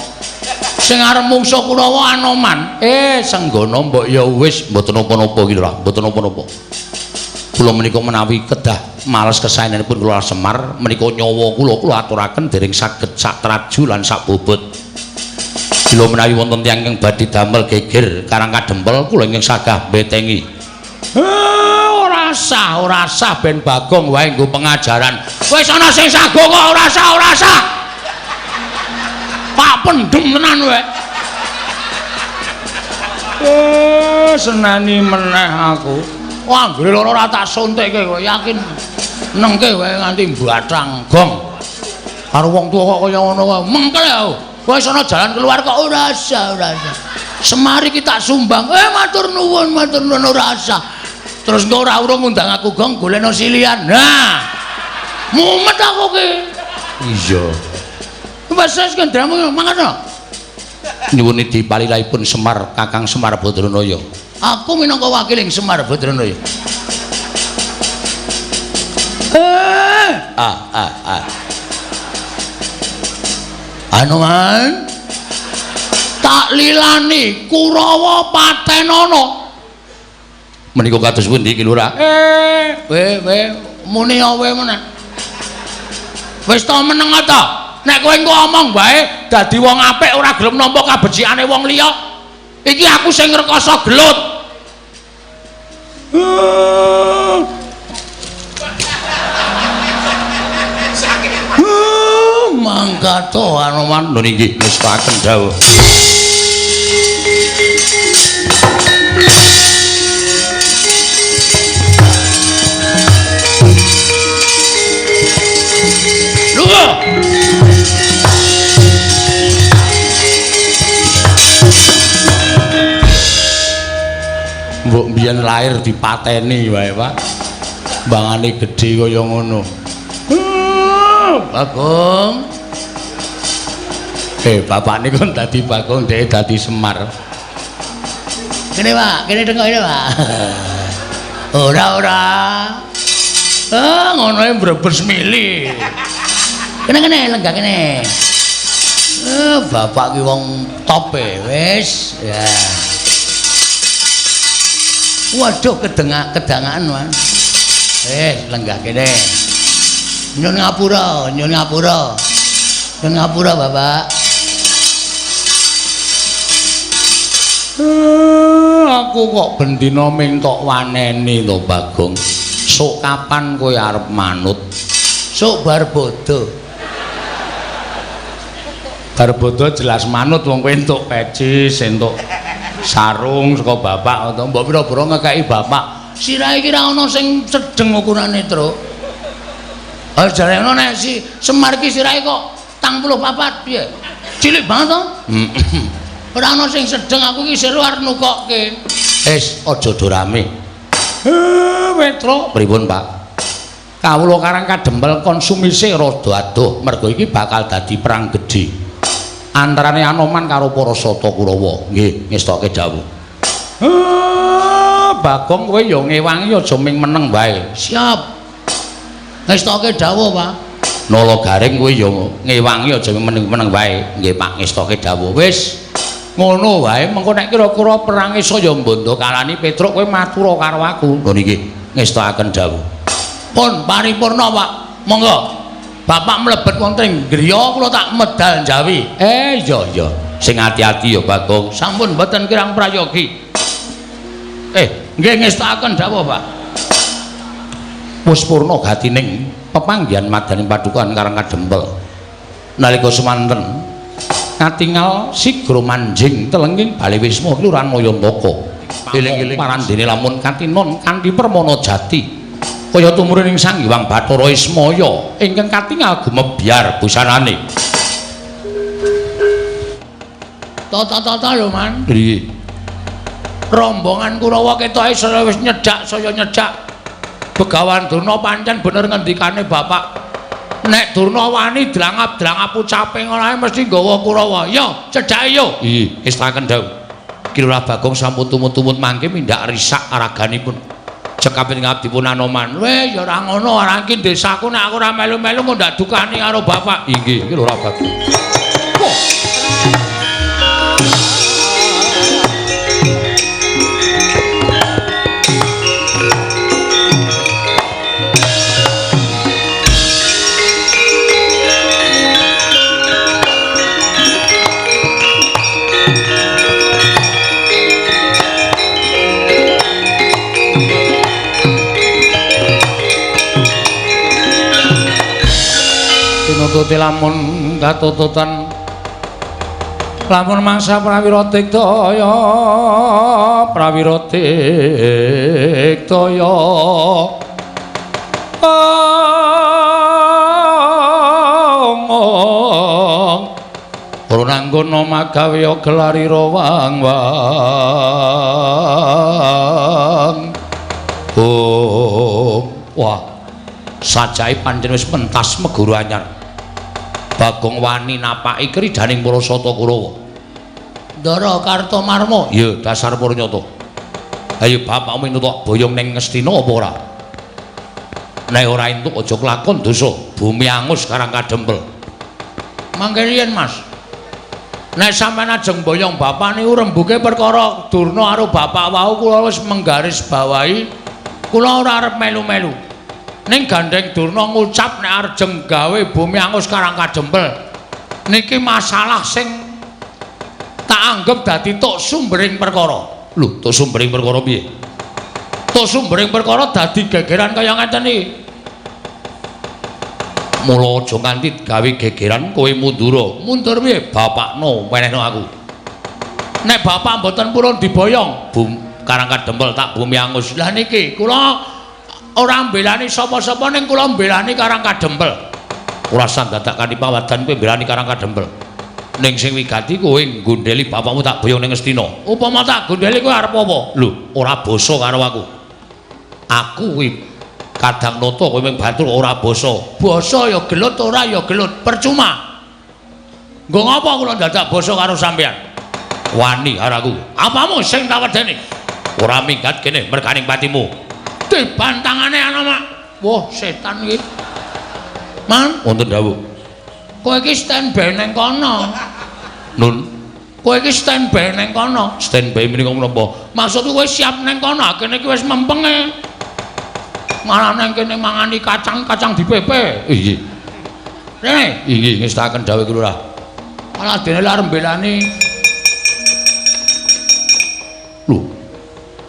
Sing arep mungsuh Kurawa Anoman. Senggono mbok ya wis mboten napa-napa iki lho, mboten napa-napa. Kula menika menawi kedah males kesaenanipun kula Semar menika nyawa kula kula aturaken dereng saged sak traju lan sak bobot. Kula menawi wonten tiyang ingkang badhe damel geger Karang Kadempel kula ingkang sagah mbetengi. Ora sah, ora sah ben Bagong wae nggo pengajaran. Wis ana sing sago kok ora sah, ora sah. Pak pendem tenan wae. Senani meneh aku. Wah, anggere lara ora tak suntikke kowe yakin. Nengke wae nganti mbathang gong. Karo wong tuwa kok kaya ngono wae. Mengkel aku. Wis ana jalan keluar kok ora sah, ora sah. Semari ki tak sumbang. Matur nuwun, matur nuwun ora sah. Terus engko ora urung ngundang aku gong golekno silian. Nah. Mumet aku ki. Iya. Wis wis kendramu mangan to. Nyuwun idi palilahipun Semar Kakang Semar Badranaya. Aku minangka wakiling Semar Badranaya. Anoman tak lilani Kurawa patenono. Menika kados pundi Ki Lurah? We muni awe meneh. Wis to meneng ta? Nek kowe engko omong wae dadi wong apik ora gelem nampa kabecikane wong liya. Iki aku sing ngrekoso gelut. Mangkat to Anoman. Lho nggih ngestakaken dawuh. Lungguh. Mbok mbiyen lahir dipateni wae, Pak. Mbangane gedhe kaya ngono. Bagong. Bapakne kon dadi Bagong, dhek dadi Semar. Kene, Pak, kene tengok ini, Pak. Ora, ora. Ngono e mbrebes mili. Kene kene lenggah kene. Bapak ki wong top e, wis. Ya. Waduh, kedangaan, Mas. Lenggah kene. Nyun ngapura, nyun ngapura. Nyun ngapura, Bapak. Aku kok bendina ming tok waneni to, Bagong. Sok kapan kowe arep manut? Sok bar bodho. Bar bodho jelas manut wong kowe entuk pecis, entuk sarung saka bapak atau mbok pira-pira ngekeki bapak. Sirahe iki ra ono sing sedeng ukurane, Truk. Jarene nek si Semar iki sirahe kok 84 piye? Cilik banget to? Ora ana sing sedeng aku iki seru arep nukokke. Wis aja do rame. Petro, pripun, Pak? Kawula Karang Kadempel konsumise rada adoh mergo iki bakal dadi perang gedhe antarane Anoman karo para Sata Kurawa. Nggih, ngestoke dawuh. Bagong kowe ya ngewangi aja ming meneng wae. Siap. Ngestoke dawuh, Pak. Nala Garing kowe ya ngewangi aja meneng-meneng wae. Nggih, Pak, ngestoke dawuh. Wis ngono wae, mengko nek kira-kira perange saya mbondo kalani Petruk kowe matura karo aku. Lho niki ngestokaken dawuh. Pun paripurna, Pak. Monggo. Bapak mlebet wonten ing griya kula tak medal njawi. Iya iya. Sing ati-ati ya, Bagong. Sampun mboten kirang prayogi. Nggih ngestokaken dawuh, Pak. Wis purna gatining pepanggihan madaning padukan Karang Kadempel. Nalika semanten katingal sigra manjing telenging bale wisma Kelurahan Mayantaka. Eling-eling parandene lamun katinon kanthi permana jati kaya tumurun ing Sang Hyang Bathara Ismaya ingkang katingal gumebyar busanane. Tata-tata lho, Man. Piye? Rombongan Kurawa ketoke saya wis nyedak, saya nyedak. Begawan Durna pancen bener ngendikane bapak. Nek Durna wani drangap-drangap ucape ngono ae mesti nggawa Kurawa. Yo, cedhake yo. Iya, ngestaken dawuh. Ki Lurah Bagong sampun tumut-tumut mangke mindak risak araganipun. Cekaping ngabdipun Anoman. Weh, ya ora ngono, ora iki desaku nek aku ora melu-melu kok ndak dukani karo bapak. Inggih, Ki Lurah Bagong. Wah. Tinututi lamun katututan lamun mangsa prawira tiktaya prawira tiktaya Purnanggana magawe gelarira wang wang. Oh, wah. Sajae pancen wis pentas meguru anyar. Bagong wani napaki kridaning para sata Kurawa. Ndara Kartomarma. Ya, dasar purnyata. Ayo bapakmu entuk boyong ning Ngastina apa ora? Nek ora entuk aja kelakon dosa, bumi angus karang kadempel. Mangke riyen, Mas. Nek sampeyan ajeng boyong bapak niku rembuke perkara Durna karo bapak wau kula wis menggaris bawahi kula ora arep melu-melu. Ning gandeng Durna ngucap nek arjeng gawe bumi angus karang kadempel. Niki masalah sing tak anggep dadi tok sumbering perkara. Lho, tok sumbering perkara piye? Tok sumbering perkara dadi gegeran kaya ngeten iki. Mula aja nganti gawe gegeran kowe mundura. Mundur piye? Bapakno wenehno aku. Nek bapak mboten purun diboyong, bum karang kadempel tak bumi angus. Lah niki kula ora mbelani sapa-sapa ning kula mbelani karang kadempel. Ora usah dadak kanthi pawadan kowe mbelani karang kadempel. Ning sing wigati kowe nggondheli bapakmu tak boyong ning Ngastina. Upama tak gondheli kowe arep apa? Lho, ora basa karo aku. Aku kuwi kadang nata kowe mung batur ora basa. Basa ya gelut ora ya gelut, percuma. Nggo ngapa kula dadak basa karo sampeyan? Wani karo aku. Apamu sing tak wedeni? Ora minggat kene merganing patimu. Dibantangane ana, Mak. Wah, setan iki. Man, wonten dawuh. Kowe iki standby ning kono. Nun, kowe iki standby ning kono. Standby menika menapa? Maksudku kowe siap ning kono, kene iki wis mempenge. Malah nang kene mangani kacang-kacang dipepe. Inggih. Rene, inggih ngestaken dawuh Lurah. Malah dene arep mbelani. Lho.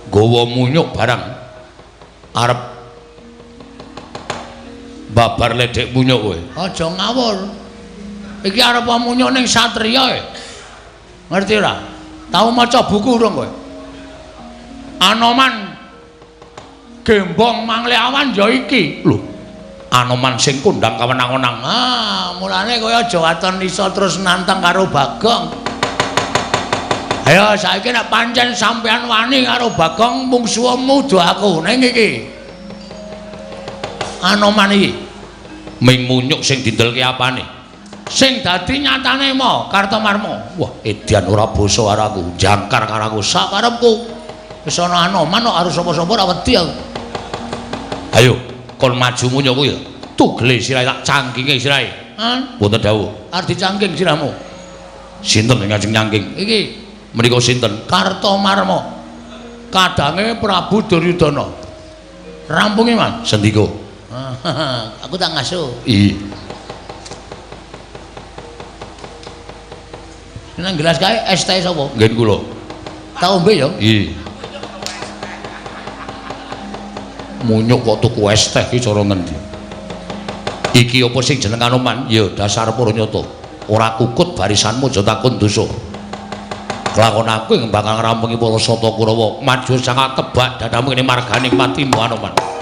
Gawa munyuk barang. Arep babar ledek munyuk kowe. Aja ngawur. Iki arep munyuk ning satriya e. Ngerti ora? Tau maca buku urung kowe? Anoman Gembong Mangleawan ya iki. Lho, Anoman sing kondang kawenang-wenang. Ah, mulane kowe aja waton iso terus nantang karo Bagong. Ayo saiki nek pancen sampean wani karo Bagong mungsuhmu do aku ning iki. Anoman iki ming munyuk sing dindelke apane? Sing dadi nyatane mo Kartomarma. Wah, edian ora basa karo aku, jangkar karo aku sakarepku. Wis ana Anoman kok harus sapa-sapa ora wedi aku. Ayo, kon maju munyuk kuwi. Tugele sirahe tak cangkinge sirahe. Hah? Wonten dawuh. Arep dicangking sirahmu. Sinten sing ngajeng nyangking? Iki menika sinten? Kartomarma. Kadange Prabu Duryudana. Rampungi, Mas. Sendika. Aku tak ngasuh. Iya. Nang gelas kae es teh sapa? Nggih kula. Tak ombe ya? Iya. Munyuk kok tuku es teh iki cara ngendi? Iki apa sing jeneng Anoman? Ya dasar purnyata. Ora kukut barisanmu aja takon dosa. Kelakon aku ing bakal ngrampungi para sata Kurawa. Maju sangat tebak dadamu kene marganing patimu Anoman. Mati.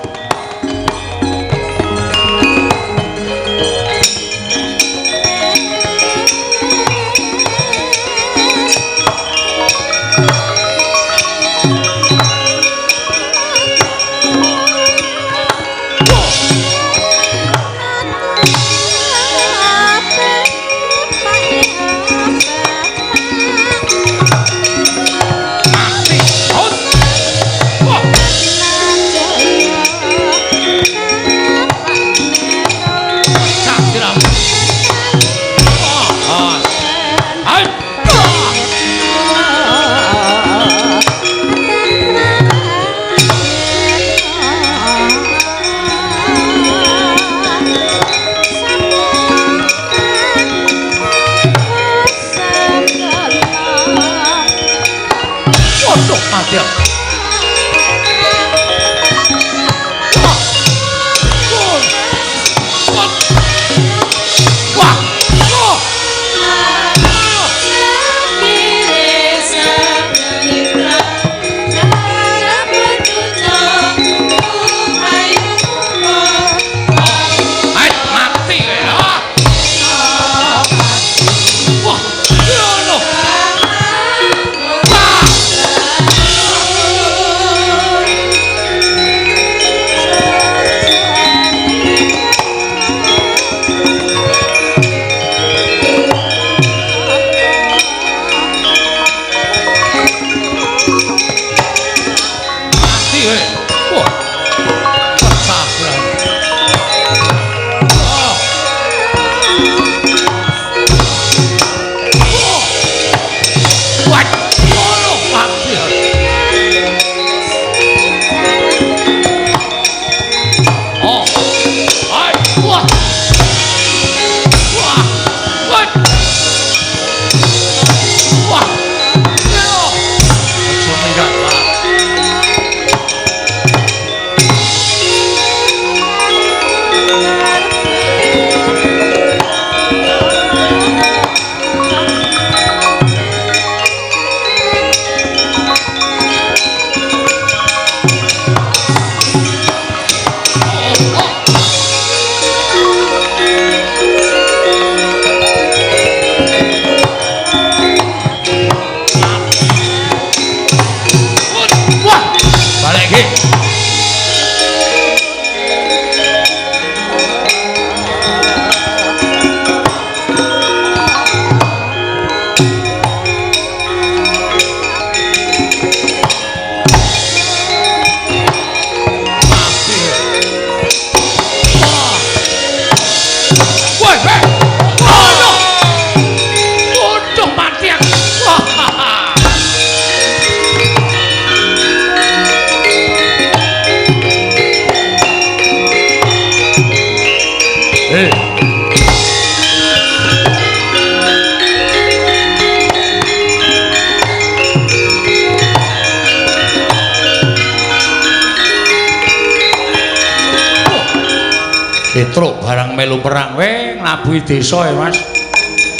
Petruk barang melu perang we nglabuhi desa ya Mas.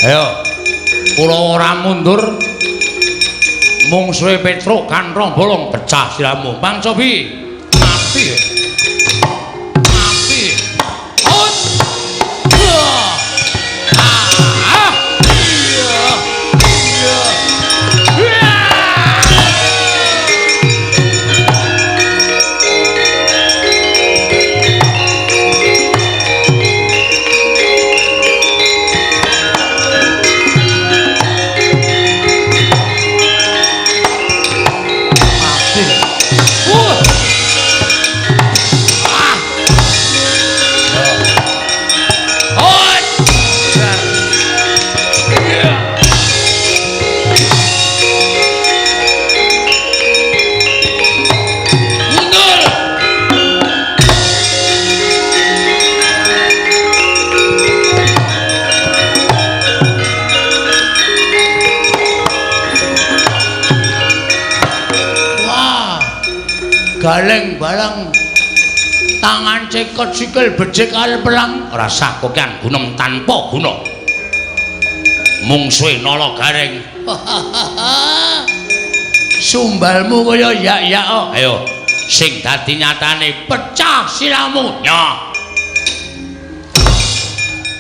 Ayo. Kula ora mundur. Mungsuhe Petruk kanthong bolong pecah siramu. Pangcobi. Mati. Mati. Ut. Ah. Iya. Iya. Galeng barang tangan cekot sikil becik kal pelang rasa kokian gunung tanpa guna mungsuhe nala gareng. Sumbalmu kaya yak-yak. Ayo sing dadi nyatane pecah siramu nyoh.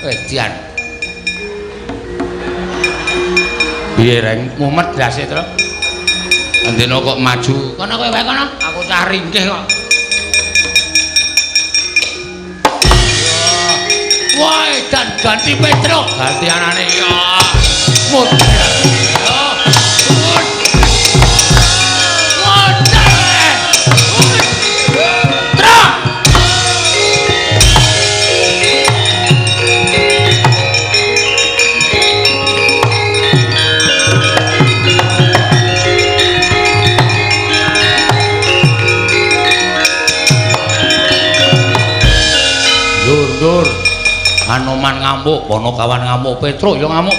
Edian piye reng mumet ndase Tru? Andena kok maju kono kowe wae kono, aku cah ringkih kok. Wah, dan ganti Petruk, ganti anane ya. Modar. Modar. Truk. Dur. Anoman ngamuk, Ponokawan ngamuk, Petruk ya ngamuk.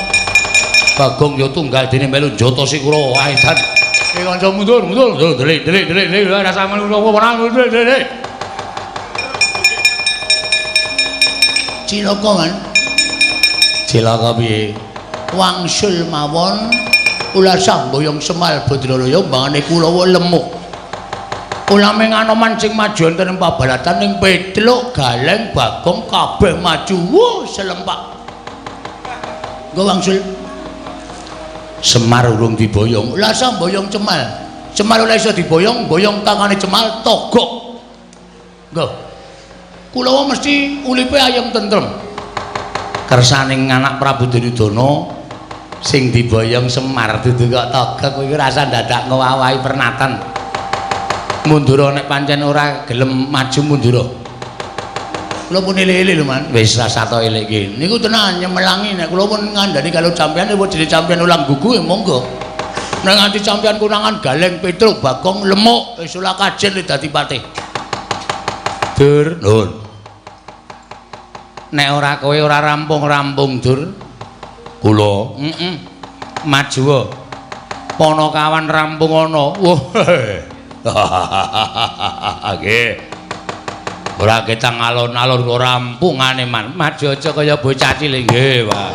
Bagong ya tunggal dene melu njotosi Kurawa. Ae dan iki kanca mundur, mundur, delik, delik, delik, delik, rasa melu ora delik, delik. Cilaka kan? Cilaka piye? Wangsul mawon ulasah mboyong Semal Badralaya mbangane Kurawa lemuk. Ulaming Anoman sing maju wonten ing pabalatan ning Petruk, Galeng, Bagong kabeh maju. Wuh, selempak. Nggo wangsul. Semar urung diboyong. Lah sa mboyong Cemal. Cemal ora iso diboyong, boyong tangane Cemal togok. Nggo. Kulawa mesti ulipe ayem tentrem. Kersaning anak Prabu Duryudana sing diboyong Semar dudu kok togok kuwi rasa dadak ngowahi pernatan. Mundura nek pancen ora gelem maju mundura. Kula pun elek-elek lho, Man. Wis rasa to elek iki. Niku tenan nyemelangi nek kula pun ngandani kalau sampeyan wis jenenge sampeyan ulang gugu ya monggo. Nek nganti sampeyan konangan Galeng Petruk Bagong lemuk wis ora kajen dadi patih. Dur, nun. Nek ora kowe ora rampung-rampung, Dur. Kula, heeh. Maju. Ponokawan rampung ana. Wah. Nggih. Ora ketang alon-alon kok rampungane man. Maju aja kaya bocah cilik nggih, Pak.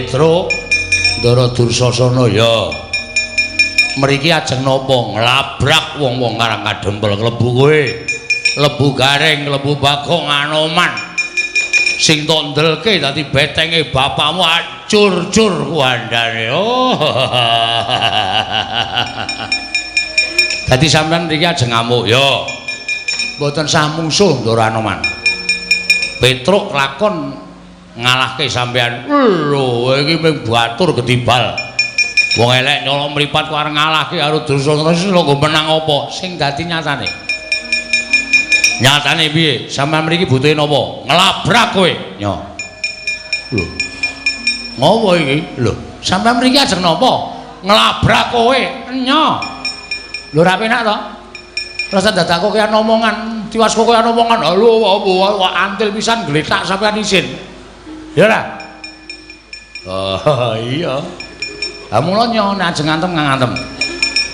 Petruk, Ndara Dursasana ya. Mriki ajeng napa nglabrak wong-wong Karang Kadempel klebu kowe. Klebu Gareng, klebu Bagong Anoman. Sing tok ndelke dadi betenge bapakmu acur-cur kuandane. Oh. Dadi sampean mriki ajeng ngamuk ya. Mboten sah mungsuh Ndara Anoman. Petruk lakon ngalahke sampean. Lho, iki mung batur gedibal. Wong elek nyolong mripat kok arep ngalahke karo Dursasana lho nggo menang apa? Sing dadi nyatane. Nyatane piye? Sampeyan mriki butuhe napa? Nglabrak kowe. Nyo. Lho. Ngopo iki? Lho, sampeyan mriki ajeng napa? Nglabrak kowe. Nyo. Lho ora penak to? Rasa dadak kok kaya omongan, tiwas kok kaya omongan. Lho, wah antil pisan gletak sampeyan isin. Ya ora? Oh, iya. Ha mula nyo nek ajeng ngantem ngantem.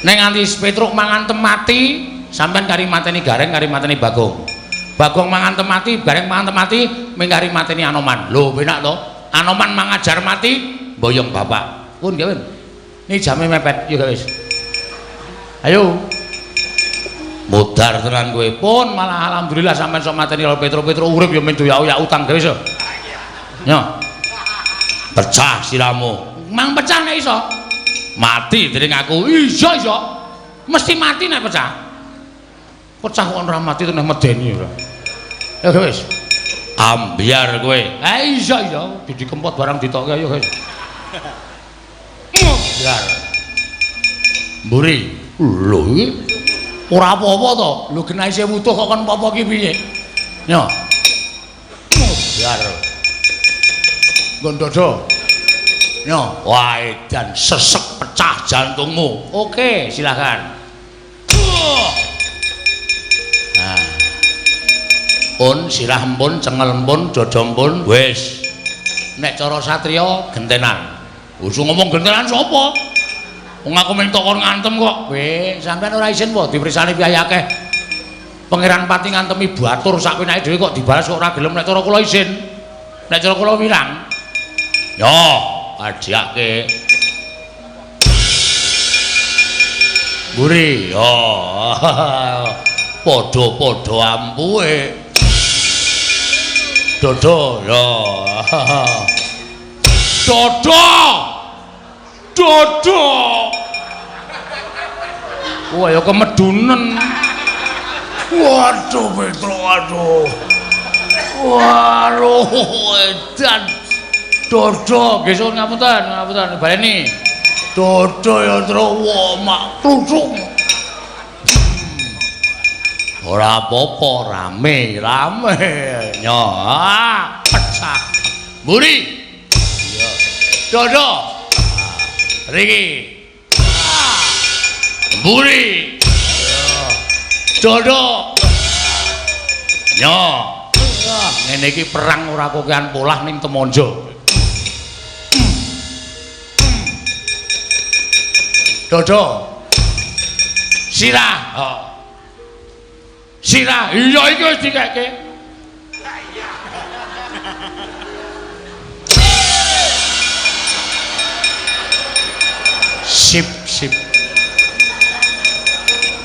Nek nganti Petruk mangantem mati, sampean kari mateni Gareng, kari mateni Bagong. Bagong mangantem mati, Gareng mangantem mati, ming kari mateni Anoman. Lho, penak to? Anoman mangajar mati, boyong bapak. Pun gawe. Ini jame mepet, yo wis. Ayo. Modar tenan kowe. Pun malah alhamdulillah sampean sok mateni karo Petruk-Petruk urip ya men doyak-oyak utang gawe wis. Nyo. Pecah siramu. Mang pecah nek iso. Mati dening aku. Iya iso. Mesti mati nek pecah. Pecah kok ora mati nek medeni ora. Ya wis. Ambyar kowe. Eh iya iya, Didi Kempot barang ditokke ayo guys. Ambyar. Mburi. Lho iki ora apa-apa to. Lho genah isih wutuh kok kon apa-apa ki piye? Nyo. Ambyar. Nggon dodo. Nyo, wah edan sesek pecah jantungmu. Oke, silakan. Nah. Pun sirah empun, cengel empun, dada empun, wis. Nek cara satriya gentenan. Usung ngomong gentenan sapa? Wong aku mung kon ngantem kok. Weh, sampean ora isin po dipersani piyai akeh. Pangeran Pati ngantemi batur sak penake dhewe kok dibalas kok ora gelem nek cara kula isin. Nek cara kula wirang. Yo, ajiake. Mburi, yo. Padha-padha ampuhe. Dodo, yo. Dodo. Dodo. Wah, ya kemedunen. Waduh, Petro, aduh. Waduh, edan. Dodo, nggih suwun ngapunten, ngapunten baleni. Dodo ya, Tru, wah, mak kluthuk. Ora apa-apa, rame, rame. Nyo, pecah. Mburi. Iya. Dodo. Riki. Mburi. Dodo. Nyo. Ngene iki perang ora kokean polah ning Temonjo. Dodo. Sirah. Oh. Sirah. Iya iki wis dikeke. Sip, sip.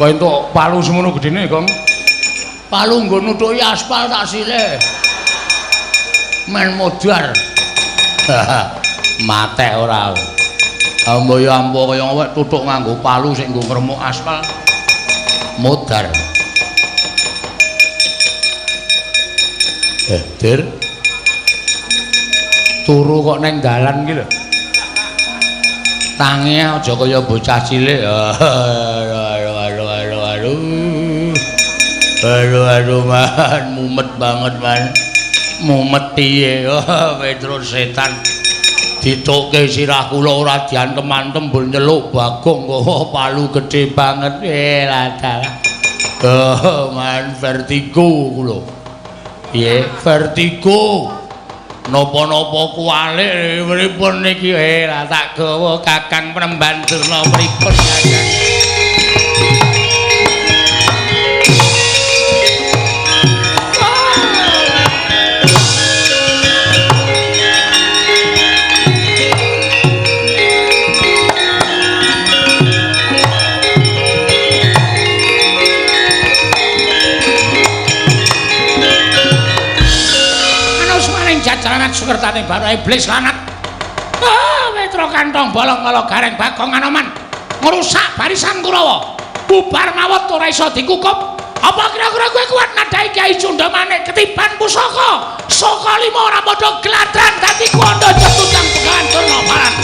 Kok entuk palu semono gedene, Gong? Palu nggo nutuki aspal tak silih. Men modar. Matek ora. Ambo ya ambo kaya awake tutuk nganggo palu sing nggo ngremuk aspal. Modar. Dir. Turu kok neng dalan iki lho. Tangi aja kaya bocah cilik. Aduh aduh aduh aduh. Aduh aduh man, mumet banget man. Mumet piye? Oh, Petruk setan. Ditokke sirah kula ora diantem-antem mbur nyeluk Bagong kok palu gedhe banget. Lah dalah. Oh, man vertigo kula. Piye? Vertigo. Napa-napa kuwalik pripun niki? Lah tak gawa Kakang Penemban Durna pripun Kakang? Kertaning Bathara Iblis lanat. Ah, Petro kantong bolong kala Gareng Bagong Anoman ngrusak barisan Kurawa. Bubar mawut ora iso dikukup. Apa kira-kira kowe kuat nadhahi Kyai Cundamanik ketiban pusaka? Saka lima ora padha gladran dadi kuwanda jetutang Begawan Durna Barat.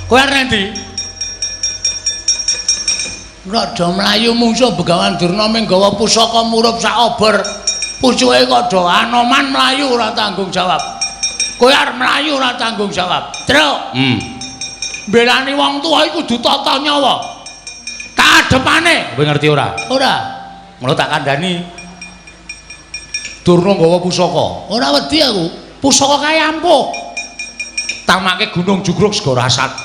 Kowe arep endi? Rada mlayu mungsuh Begawan Durna ming gawa pusaka murup sak obor. Pucuke kok do Anoman mlayu ora tanggung jawab. Kowe arep mlayu ora tanggung jawab. Truk. Mbelani wong tuwa iku kudu tata nyawa. Kadepane. Kowe ngerti ora? Ora. Ngono tak kandhani. Durna gawa pusaka. Ora wedi aku. Pusaka kae ampuh. Tamake Gunung Jugruk Segara Asat.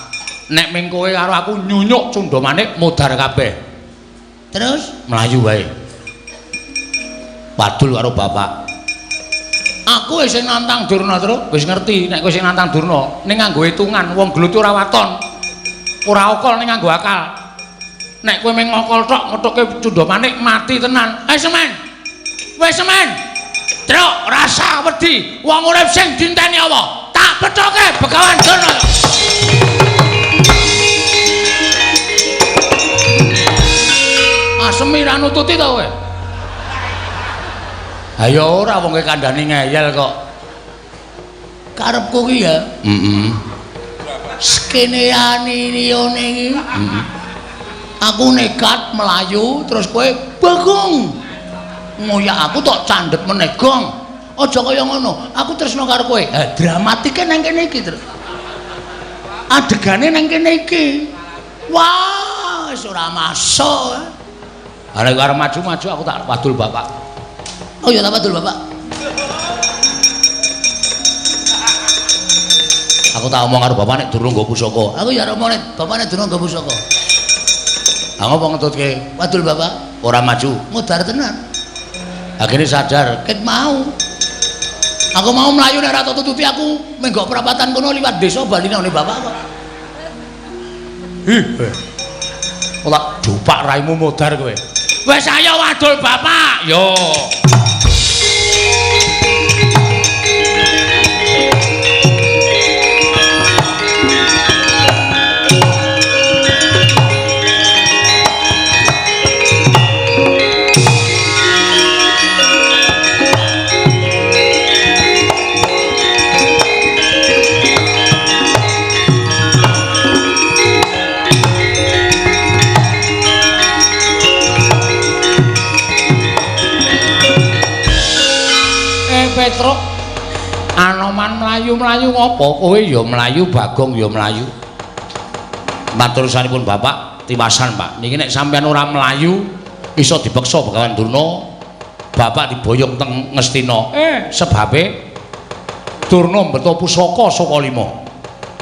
Nek ming kowe karo aku nyunyuk Cundamanik modar kabeh. Terus mlayu wae. Padul karo bapak. Aku wis sing nantang Durna, Truk. Wis ngerti nek kowe sing nantang Durna, ning nganggo hitungan wong gelut ora waton. Ora okol ning nganggo akal. Nek kowe ming ngokol tok ngethuke Cundamanik mati tenan. Eh semen. Wis semen. Truk rasa wedi wong urip sing dinteni apa? Tak pethoke Begawan Durna. Asemi ra nututi to kowe? Ha ya ora wong kowe kandhani ngeyel kok. Karepku ki ya. Heeh. Skeneane liyane iki. Heeh. Aku nekat mlayu terus kowe Bagong. Ngoyak aku tok candhet meneh gong. Aja kaya ngono. Aku tresno karo kowe. Ha dramatike nang kene iki, Truk. Adegane nang kene iki. Wah, wis ora masuk. Ha nek arep maju-maju aku tak wadul bapak. Oh ya tak wadul bapak. Aku tak omong karo bapak nek durung nggo pusaka. Aku ya omong nek bapak nek durung nggo pusaka. Ha ngopo ngetutke? Wadul bapak. Ora maju. Modar tenan. Akhirnya sadar, ket mau. Aku mau mlayu nek ora tututi aku menggok perapatan kono liwat desa bali nang bapak kok. Ih. Ora dupak raimu modar kowe. Wis ayo wadul bapak. Yo. Petruk Anoman mlayu-mlayu ngopo? Kowe ya mlayu, Bagong ya mlayu. Matur sampun bapak, tiwasan Pak. Niki nek sampean ora mlayu iso dipeksa Begawan Durna, bapak diboyong teng Ngastina. Sebabe Durna mbeto pusaka saka lima.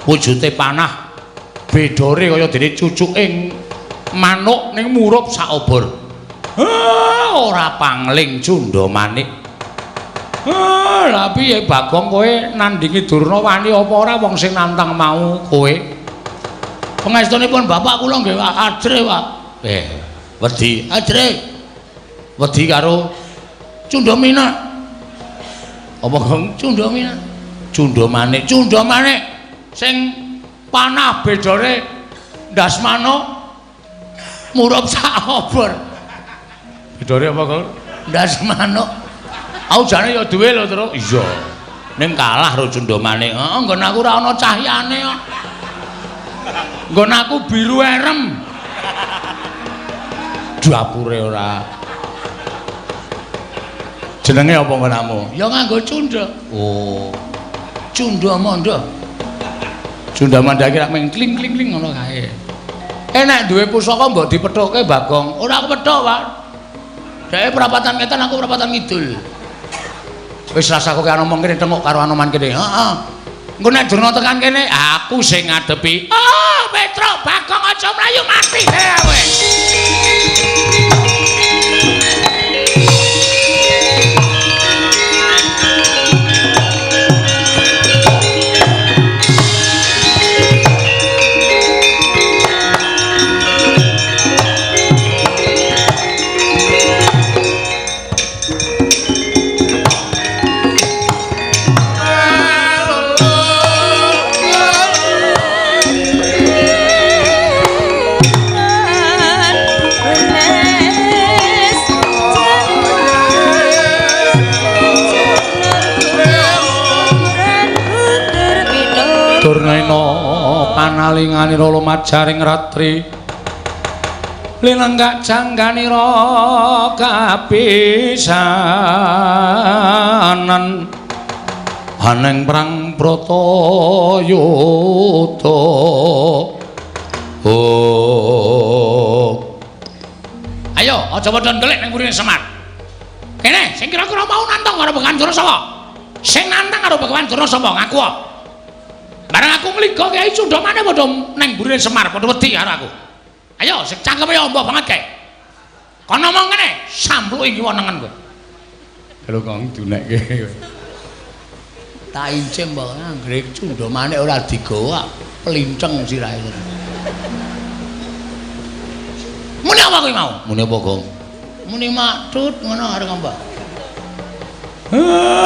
Wujude panah bedore kaya dene cucuke manuk ning murup sak obor. Ora pangling Cundamanik. Lah piye Bagong kowe nandingi Durna wani apa ora wong sing nantang mau kowe? Pangestunipun bapak kula nggih ajre, Pak. Wedi ajre. Wedi karo Cundamina. Apa Gong? Cundamina. Cundamanik, Cundamanik sing panah bedore ndas manuk murup sak obor. Bedore apa, Gong? Ndas manuk. Aku jane ya duwe lho, Truk. Iya. Ning kalah karo Cundamanik. Heeh, nggon aku ora ana cahyane kok. Nggon aku biru erem. Dapure ora. Jenenge apa nggonamu? Ya nganggo cunda. Oh. Cunda manda. Cunda manda iki rak mung kling-kling-kling ngono kae. Nek duwe pusaka mbok dipethuke Bagong. Ora aku pethuk, Pak. Dheke perapatan ngetan, aku perapatan ngidul. Wis rasa kowe ngomong kene tengok karo Anoman kene. Heeh. Engko nek Durna tekan kene, aku sing ngadepi. Ah, Petruk Bagong aja mlayu mati kowe. Durnaina panalinganira lumajaring ratri linenggak jangganira kapisanan aneng perang Bratayuda. Oh. Ayo aja padha ndelik ning mburine Semar. Kene sing kira-kira mau nantang karo Begawan Durna sapa? Sing nantang karo Begawan Durna sapa? Ngaku. Bareng aku ngliga Kyai Cundamane padha nang mburine Semar padha wedi karo aku. Ayo sing cangkeme ya ombo banget kae. Kono ngomong ngene, sampluki kiwa nengen kowe. Lho kok dunekke. Tak incim mbok anggere Cundamane ora digawa plinceng sirahe. Muni apa kowe mau? Muni apa, Gong? Muni maktut ngono arep ngomong.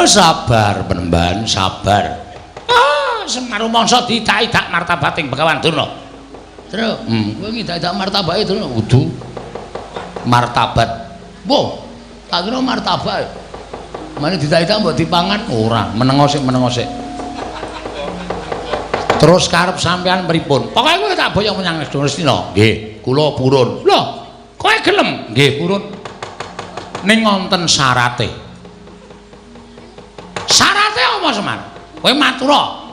Sabar penemban, sabar. Semar rumangsa diidak-idak martabating Begawan Durna. Truk, kowe ngidak-idak martabake Durna? Kudu. Martabat. Wo, tak kira martabak. Mane diidak-idak mbok dipangan ora, menengo sik, menengo sik. Terus karep sampean pripun? Pokoke kowe tak boyong menyang Ngastina. Nggih, kula purun. Lho, kowe gelem? Nggih, purun. Ning wonten syarate. Syarate apa, Semar? Kowe matura.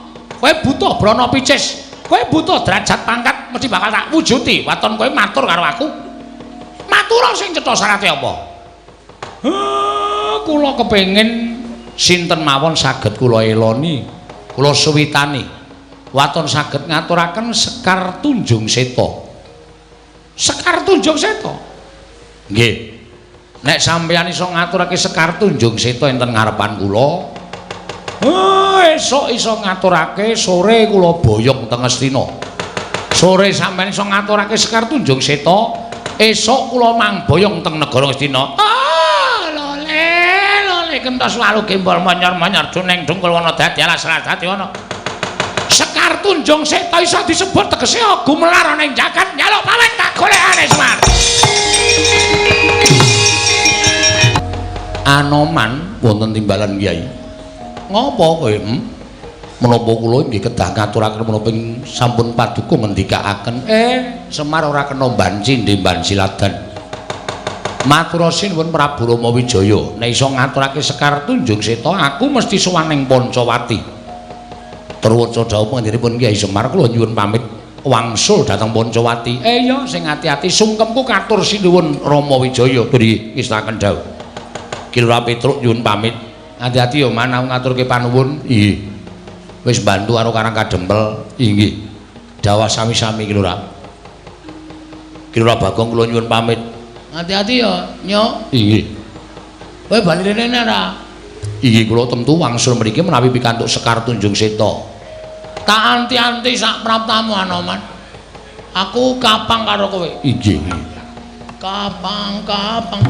Kowe butuh brana picis, kowe butuh derajat pangkat mesti bakal tak wujuti. Waton kowe matur karo aku. Matura sing cetha syarate apa? Kula kepengin sinten mawon saged kula eloni, kula suwitani. Waton saged ngaturaken Sekar Tunjung Seta. Sekar Tunjung Seta? Nggih. Nek sampeyan iso ngaturake Sekar Tunjung Seta enten ngarepan kula, esuk iso ngaturake, sore kula boyong teng Ngastina. Sore sampeyan iso ngaturake Sekar Tunjung Seta, esuk kula mangboyong teng negara Ngastina. Ah, lole, lole kentos walu gembol monyor-monyor juneng dungkul wana dadi alas dadi ana. Sekar Tunjung Seta iso disebut tegese gumelar ana ing jagat njaluk pawet tak golekane Semar. Anoman wonten timbalan Kyai. Ngopo kowe? Menapa kula nggih kedah ngaturaken menapa sampun paduka ngendikaaken. Semar ora kena banci ndemban siladan. Matur sinuwun Prabu Rama Wijaya, nek iso ngaturake Sekar Tunjung Seta, aku mesti sowan ning Pancawati. Truwaca dawuh panjenenganipun Kyai Semar, kula nyuwun pamit wangsul dhateng Pancawati. Iya, sing ati-ati sungkemku katur sinuwun Rama Wijaya. Nggih, ngestaken dawuh. Ki Lurah Petruk nyuwun pamit. Ati-ati ya man, aku ngaturke panuwun. Nggih. Wis bantu karo Karang Kadempel. Inggih. Dawah sami-sami Ki Lurah. Ki Lurah Bagong kula nyuwun pamit. Ati-ati ya, Nyok. Inggih. Kowe bali rene ora? Inggih, kula tentu wangsul mriki menawi pikantuk Sekar Tunjung Seta. Tak anti-anti sak praptamu Anoman. Aku kapang karo kowe. Inggih. Kapang-kapang.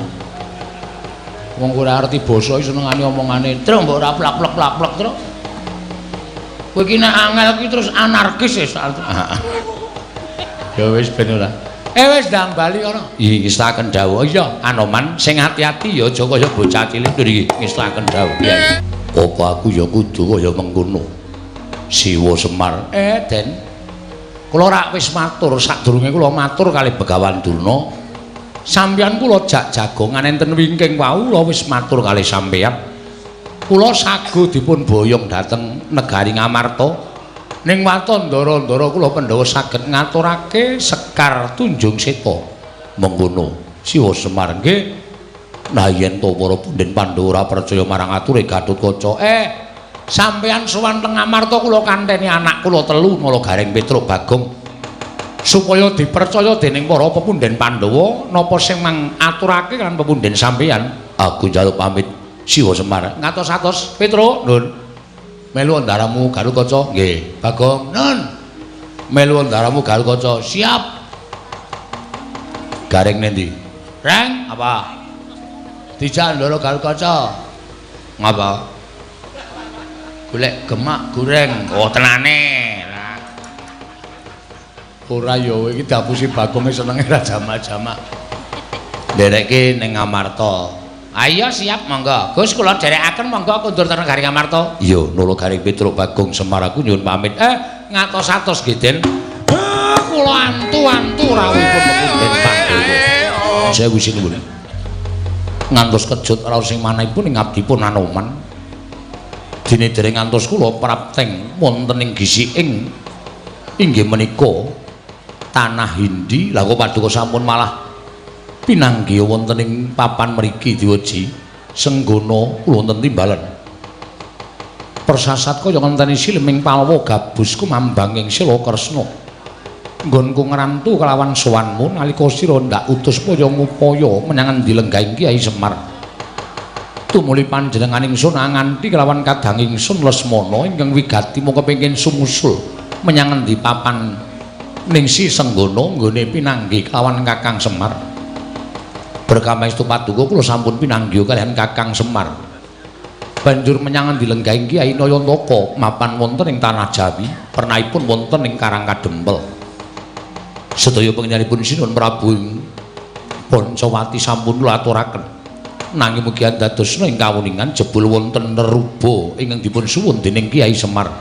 Wong ora ngerti basa iki senengane omongane. Truk mbok ora plak-plak-plak truk. Kowe iki nek angel iki terus anarkis wis. Ya wis ben ora. Wis ndang bali kono. Iki ngestaken dawuh. Iya, Anoman sing ati-ati ya aja kaya bocah cilik iki ngestaken dawuh. Apa aku ya kudu kaya mengkono. Siwa Semar. Den. Kula rak wis matur sadurunge kula matur kalih Begawan Durna. Sampeyan kula jak jagongan enten wingking wau kula wis matur kalih sampeyan. Kula sago dipun boyong dhateng negari Ngamarta. Ning waton ndara-ndara kula Pandhawa saged ngaturake Sekar Tunjung Seta. Mengkono Siwa Semar nggih. Nah yen to para punden Pandhawa ora percaya marang ature Gatotkaca. Sampeyan sowan teng Amarta kula kanteni anak kula telu Nala Gareng Petruk Bagong supaya dipercaya dening para pepunden Pandhawa napa sing mang aturake kan pepunden sampeyan. Aku njaluk pamit Siwa Semar. Ngatos-atos Petruk, Nun. Melu ndaramu Gatotkaca. Nggih, Bagong. Nun. Melu ndaramu Gatotkaca. Siap. Gareng nendi? Reng, apa? Dijak ndoro Gatotkaca. Ngapa? Golek gemak goreng. Oh, tenane. Ora ya iki diapusi Bagonge senenge ra jamak-jamak. Nderekke ning Amarta. Ayo siap monggo. Gus kula dherekaken monggo kundur teng Garing Amarta. Iya, Nala Gareng Petruk Bagong Semar aku nyuwun pamit. Ngatos-atos nggih, Den. Kula antu-antu rawuhipun pepunden Pandhawa. Sewu sinuwun. Ngantos kejut raos sing manahipun ing abdipun Anoman. Dene dereng ngantos kula prapteng wonten ing gisiking inggih menika tanah Hindi. Lah kok paduka sampun malah pinanggih wonten ing papan mriki diweji senggana kula wonten timbalan. Persasat kaya ngenteni siliming palwa gabus kumambang ing Sila Kresna. Nggonku ngrantu kelawan sowanmu nalika sira ndak utus paya ngupaya menyang endi lenggahing Kyai Semar. Tumuli panjenengan ingsun nganti kelawan kadang ingsun Lesmana ingkang wigati mung kepengin sumusul menyang endi papan ningsi senggana nggone pinanggih kelawan Kakang Semar. Berkamaestu paduka kula sampun pinanggih kaliyan Kakang Semar. Banjur menyang endi lenggahing Kyai Nayantaka mapan wonten ing tanah Jawi, pernahipun wonten ing Karang Kadempel. Sedaya panjenenganipun Sinuwun Prabu Pancawati sampun kula aturaken. Nanging mugi andadosna ing kawuningan jebul wonten neruba ingkang dipun suwun dening Kyai Semar.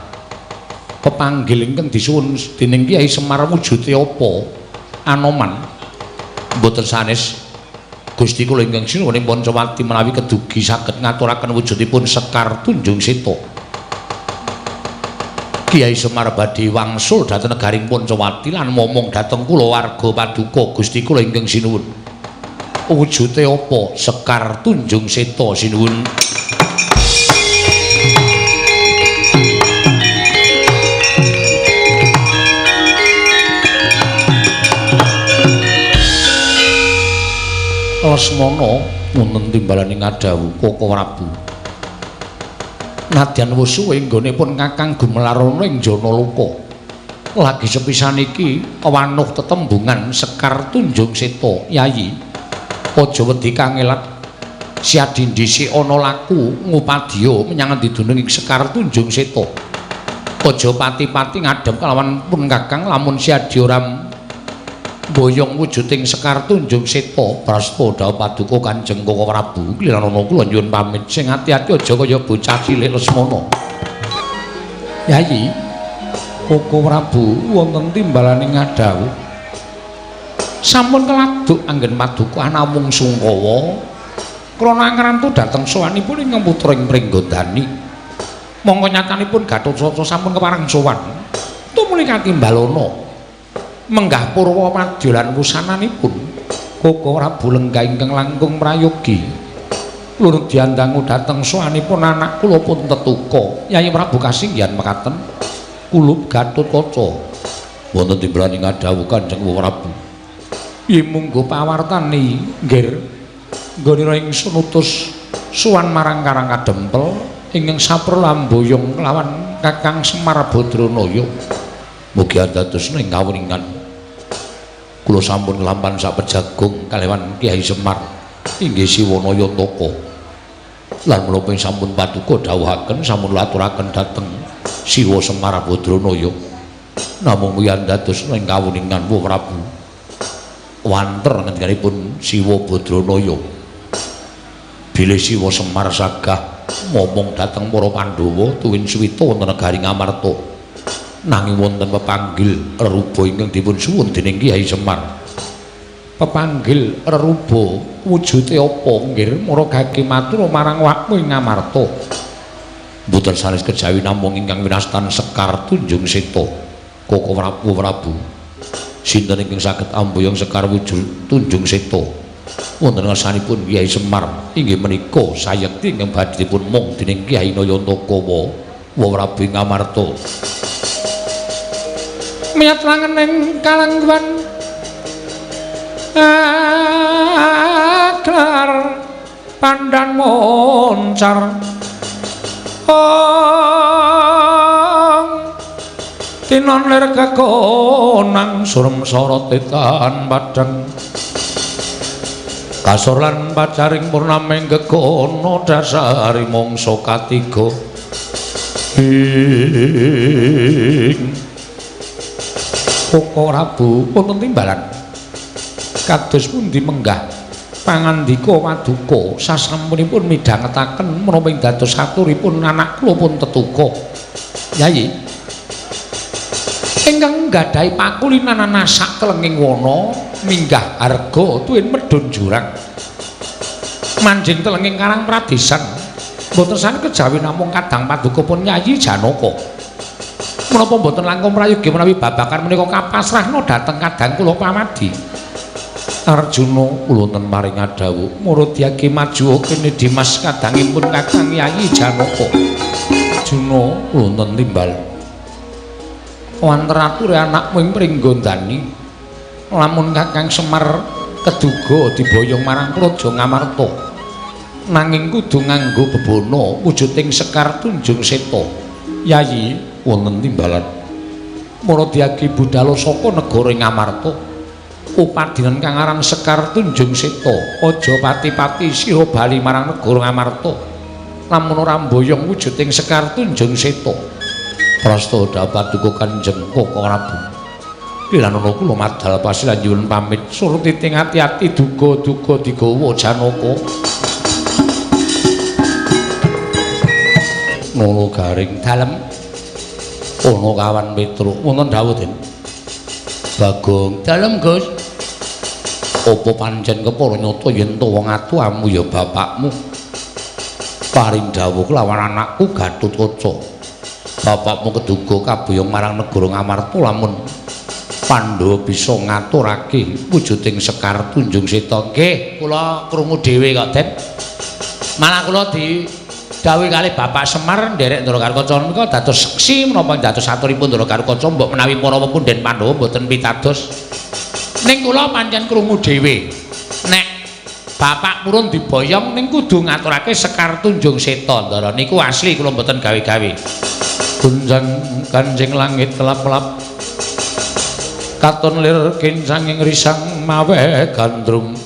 Pepanggil ingkang disuwun dening Kyai Semar wujude apa? Anoman. Mboten sanes Gusti kula ingkang sinuwun ing Pancawati menawi kedugi saged ngaturaken wujudipun Sekar Tunjung Seta. Kyai Semar badhe wangsul dhateng negaring Pancawati lan momong dhateng kulawarga paduka Gusti kula ingkang sinuwun. Wujude apa? Sekar Tunjung Seta sinuwun. Lesmana wonten timbalaning ngadhawuh Koko Prabu. Nadyan wis suwe nggonipun Kakang gumelarana ing Janaloka. Lagi sepisan iki wanuh tetembungan Sekar Tunjung Seta, Yayi. Aja wedi kangelat. Siadi dhisik ana laku ngupadya menyang endi dunung ing Sekar Tunjung Seta. Aja pati-pati ngadhep kelawan pun Kakang lamun siadi ora boyong wujuding Sekar Tunjung Seta. Prasta dhawuh paduka Kanjeng Koko Prabu, kliranana kula nyuwun pamit. Sing ati-ati aja kaya bocah cilik Lesmana. Yayi, Koko Prabu wonten timbalane ngadhawuh. Sampun keladuk anggen paduka namung sungkawa krana ngrantu dhateng sowanipun ingkang putra ing Pringgondani. Mongko nyatanipun Gatotkaca sampun kepareng sowan. Tumuli katimbalana menggah purwa madya lan wusananipun Koko Prabu lenggah ingkang langkung prayogi. Lurut diandangu dhateng sowanipun anak kula pun tetuka. Yayi Prabu kasinggihan mekaten kulup Gatotkaca. Wonten timbalane ngadhawuh Kanjeng Prabu. Yen munggo pawartani nggir nggonira ingsun utus sowan marang Karang Kadempel ingkang saprul amboyong kelawan Kakang Semar Badranaya. Mugi andadosna ing kawuningan. Kula sampun nglampahan sapejagung kaliyan Kyai Semar inggih Siwa Nayantaka. Lan menapa sampun paduka dawuhaken sampun aturaken dhateng Siwa Semar Badranaya. Namung mugi andadosna ing kawuningan Wa Prabu. Wanter ngendikanipun Siwa Badranaya. Bilih Siwa Semar sagah momong dhateng para Pandhawa tuwin suwita wonten negari Ngamarta. Nanging wonten pepanggil reruba ingkang dipun suwun dening Kyai Semar. Pepanggil reruba wujude apa nggir maragake matur marang wakmu ing Ngamarta. Mboten sanes kejawi namung ingkang winastan Sekar Tunjung Seta. Koko Prabu Prabu. Sinten ingkang saged amboyong Sekar wujud Tunjung Seta? Wonten ngersanipun Kyai Semar inggih menika sayekti ingkang badhe dipun mung dening Kyai Nayantaka wa Prabu Ngamarta. Miyat langening kalangguan aglar pandan moncar ong tinon lir kekonang surem sorote tan padhang kasor lan pacaring purnaming gegono dasari mangsa katiga ing Koko Prabu wonten timbalan kados pundi menggah pangandika paduka sasampunipun midhangetaken menapa ing dados aturipun anak kula pun tetuka. Yayi ingkang nggadahi pakulinan sak telenging wana minggah harga tuwin medhun jurang manjing telenging karang pradesan mboten sane kejawi namung kadang paduka pun Yayi Janaka. Menapa mboten langkung prayogi menawi babagan menika kapasrahna dhateng kadang kula pamadi. Arjuna kula wonten maring adhawuh murudyake maju kene Dimas kadangipun Kakang Yayi Janaka. Arjuna kula wonten timbal wanten ature anakmu ing Pringgondani lamun Kakang Semar keduga diboyong marang Praja Ngamarta nanging kudu nganggo bebana wujuding Sekar Tunjung Seta. Yayi wonten timbalan murudyake budhalo saka negara Ngamarta upadinan kang aran Sekar Tunjung Seta aja pati-pati sira bali marang negara Ngamarta lamun ora mboyong wujuding Sekar Tunjung Seta. Prasta dapat duka Kanjeng Koko Prabu Kilanana kula madal pasilan nyuwun pamit surti ting ati-ati duga-duga digawa Janaka. Ngono garing dalem ana kawan Petruk wonten dawuh Den Bagong dalem Gus. Apa pancen kepara nyata yen to wong atuamu ya bapakmu paring dawuh kelawan anakku Gatotkaca. Bapakmu keduga kaboyong marang negara Ngamarta lamun Pandhawa bisa ngaturake wujuding Sekar Tunjung Seta. Nggih, kula krungu dhewe kok, Den. Malah kula didhawuhi kalih Bapak Semar nderek Ndara Garukaca menika dados seksi menapa dados aturipun Ndara Garukaca mbok menawi para pepunden Pandhawa mboten pitados. Ning kula pancen krungu dhewe. Nek bapak purun diboyong ning kudu ngaturake Sekar Tunjung Seta, Ndara niku asli kula mboten gawe-gawe. Gunjang kanjeng langit kelap-kelap katon lir kincanging risang mawe gandrung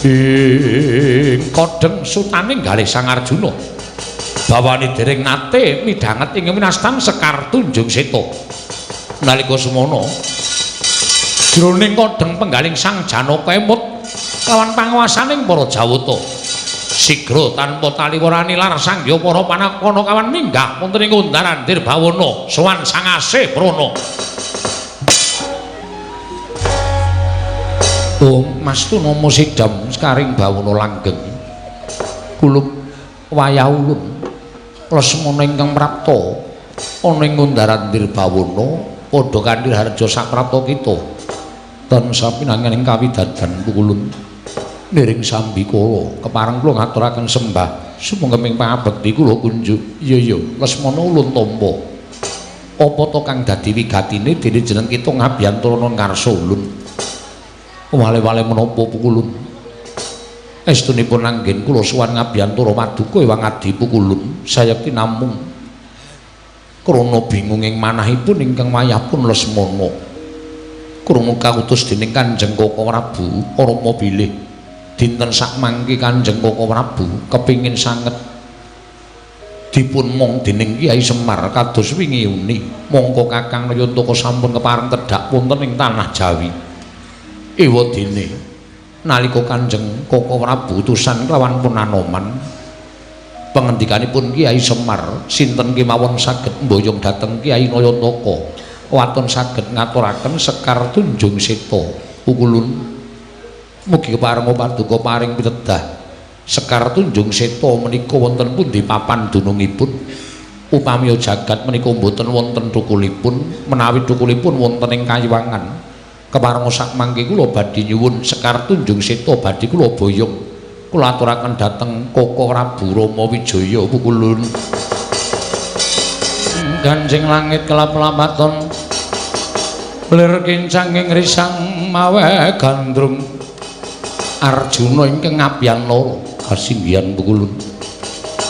ing kodheng sutaning galih Sang Arjuna bawane dereng nate midhanget ing winastan Sekar Tunjung Seta. Nalika semono jroning kodheng penggaling Sang Janaka emut lawan panguwasaning para Jawata sigra tanpa taliwarani lar sangya para panakana kawan minggah wonten ing Undaran Dirbawana sowan Sang Asih Prana. Om Mastu nama sidam sekaring bawana langgeng kulup wayah ulun Lesmana ingkang prapta ana ing Undaran Dirbawana padha kanthi harja saprapta kita tansah pinanganing kawidadan pukulun niring sambikala kepareng kula ngaturaken sembah sumangga pangabekti kula kunjuk. Iya iya Lesmana ulun tampa apa to kang dadi wigatine dene jeneng kita ngabiyantara ngarsa ulun wale-wale menapa pukulun estunipun anggen kula suwan ngabiyantara paduka ewang adi pukulun sayekti namung krana bingung ing manahipun ingkang wayahpun Lesmana krungu kautus dening Kanjeng Koko Prabu Rama bilih dinten sakmangke Kanjeng Koko Prabu kepingin sanget dipun mong dening Kyai Semar kados wingi uni mongko Kakang Nayantaka sampun kepareng tedhak wonten ing tanah Jawi. Ewa dene nalika Kanjeng Koko Prabu utusan kelawan pun Anoman pengendikanipun Kyai Semar sinten kemawon saged mboyong dhateng Kyai Nayantaka waton saged ngaturaken Sekar Tunjung Seta pukulun mugi kepareng paduka paring pitedah Sekar Tunjung Seta menika wonten pundi papan dunungipun upami jagat menika mboten wonten thukulipun menawi thukulipun wonten ing kayiwangan Keparenga sak mangke kula badhe nyuwun Sekar Tunjung Seta badhe kula boyong. Kula aturaken dhateng Koko Prabu Rama Wijaya pukulun. Ganjing langit kelap-lapaton lir kincang ing risang mawe gandrung. Arjuna ingkang ngabyan loro kasinggihan pukulun.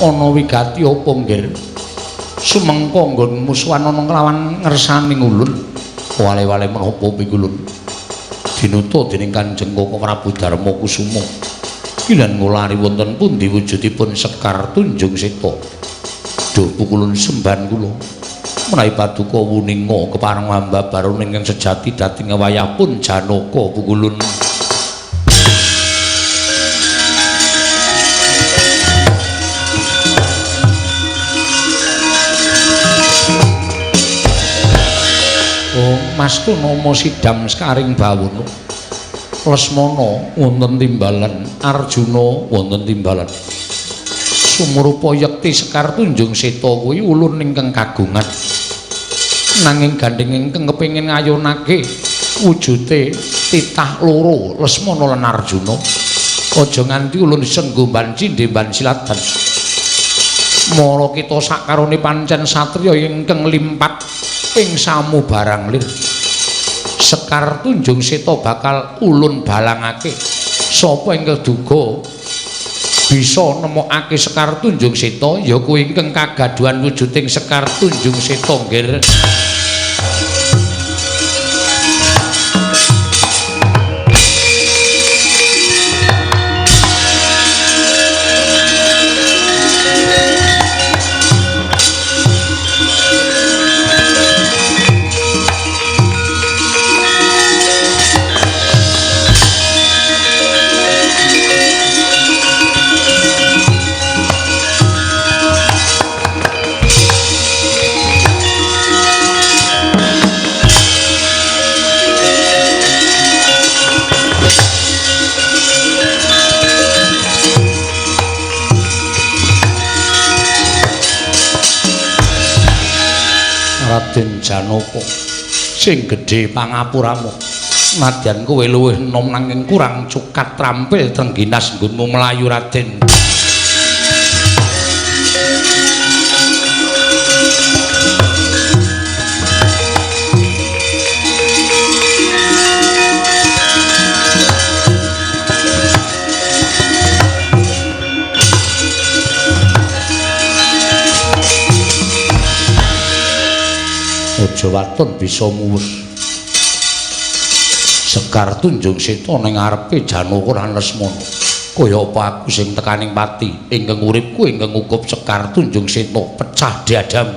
Ana wigati apa nggir? Sumengko nggon musuhan ana nglawan ngersani ulun. Wale-wale menapa pikulun? Dinuta dening Kanjeng Koko Prabu Darma Kusuma. Kilan ngulari wonten pundi wujudipun Sekar Tunjung Seta. Duh pukulun sembahan kula. Menawi paduka wuninga kepareng ambabar ingkang sejati dhateng wayah pun Janaka pukulun. Oh, Mas Tunama sidam sekaring bawono. Lesmana wonten timbalan, Arjuna wonten timbalan. Sumurupa yekti Sekar Tunjung Seta kuwi ulun ingkang kagungan. Nanging gandheng ingkang kepengin ngayunake wujute titah loro Lesmana lan Arjuna. Aja nganti ulun senggo cindhe ban silatan. Mara kita sakarone pancen satriya ingkang limpat ing samubarang lir. Sekar Tunjung Seta bakal ulun balangake. Sapa ingkang duga bisa nemokake Sekar Tunjung Seta ya kuwi ingkang kagaduhan wujuding Sekar Tunjung Seta nggir. Raden Janaka sing gedhe pangapuramu, nadyan kowe luwih enom nanging kurang cukat trampil trengginas nggonmu mlayu Raden. Aja waton bisa muwus. Sekar Tunjung Seta ning ngarepe Janaka lan Lesmana. Kaya apa aku sing tekaning pati ingkang uripku ingkang ngukup Sekar Tunjung Seta pecah diadam.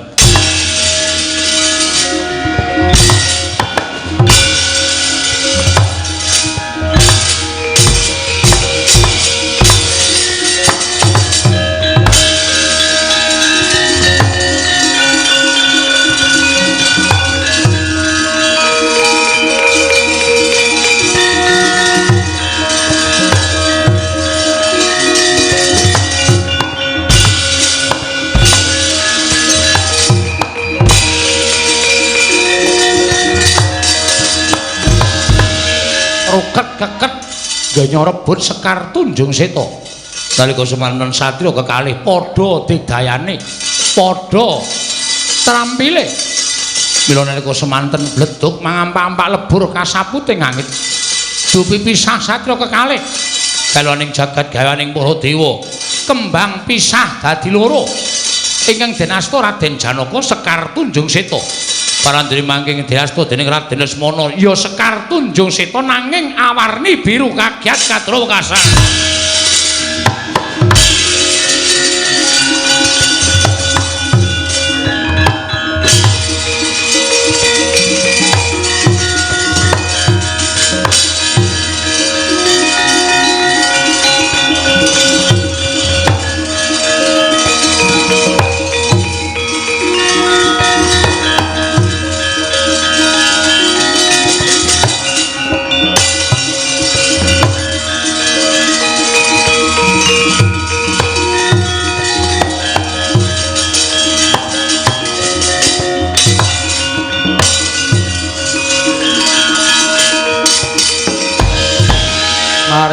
Keket ganya rebut Sekar Tunjung Seta. Nalika semanten satriya kekalih padha digdayane, padha trampile. Mila nalika semanten bledug mangampak-ampak lebur kasaputing angit. Dupi pisah satriya kekalih. Galoning jagat gawaning para dewa, kembang pisah dadi loro. Ingkang den asta Raden Janaka Sekar Tunjung Seta. Parandene mangking diasta dening Raden Lesmana ya Sekar Tunjung Seta nanging awarni biru kagiat kadra wekasan.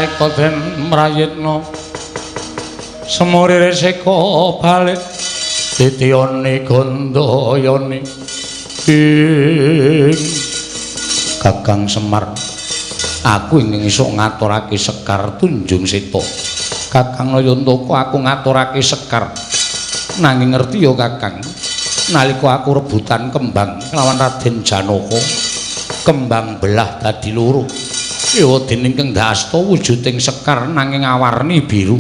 Nalika den mrayitna semurire seka balik titiyane gandayane ing Kakang Semar, aku ingin iso ngaturake Sekar Tunjung Seta. Kakang Nayantaka, aku ngaturake Sekar. Nanging ngerti ya Kakang, nalika aku rebutan kembang lawan Raden Janaka, kembang belah dadi loro. Ewa dening kang ndasta wujuding sekar nanging awarni biru.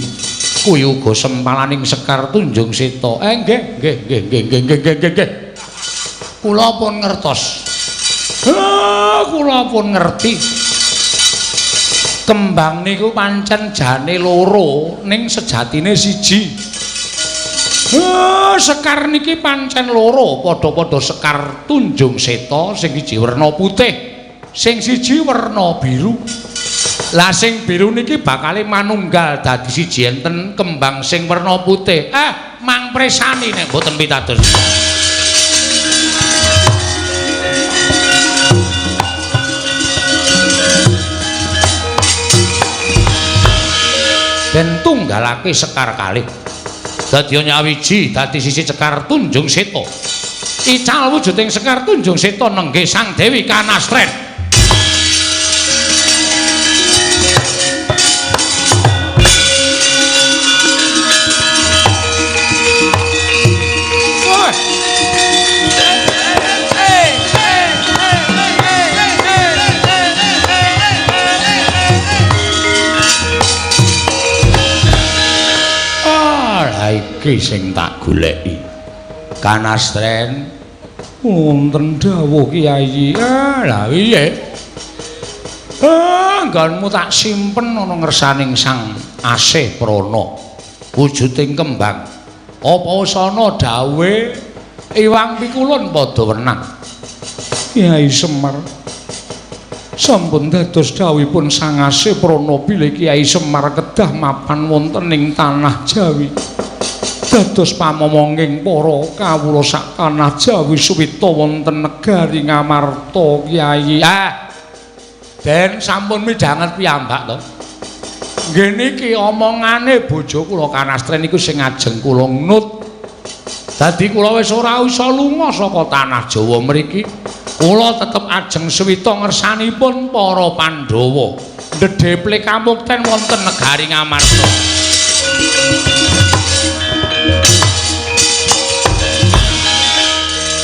Kuwi uga sempalaning Sekar Tunjung Seta. Nggih, nggih, nggih, nggih, nggih, nggih, nggih, nggih. Kula pun ngertos. Kula pun ngerti. Kembang niku pancen jane loro ning sejatine siji. Sekar niki pancen loro, padha-padha Sekar Tunjung Seta, sing siji werna putih, sing siji werna biru. Lah sing biru niki bakale manunggal dadi siji enten kembang sing werna putih. Mangpresani nek mboten pitados. Den tunggalake sekar kalih. Dadi nyawiji dadi sisi Sekar Tunjung Seta. Ical wujuding Sekar Tunjung Seta nenggih Sang Dewi Kanastren. Iki sing tak goleki. Kanastren, wonten dawuh Kyai. Lah piye? Nggonmu tak simpen ana ngersaning Sang Asih Prana, wujuding kembang. Apa wis ana dawuhe Iwang Pikulun padha wenang. Kyai Semar, sampun dados dawuhipun Sang Asih Prana bilih Kyai Semar kedah mapan wonten ing tanah Jawi. Dados pamomonging para kawula sak tanah Jawi suwita wonten negari Ngamarta Kyai. Den sampun midhanget piyambak to. Nggih niki omongane bojo kula Kanastren niku sing ajeng kula nut. Dadi kula wis ora iso lunga saka tanah Jawa mriki. Kula tetep ajeng suwita ngersanipun para Pandhawa. Ndedheple kamukten wonten negari Ngamarta.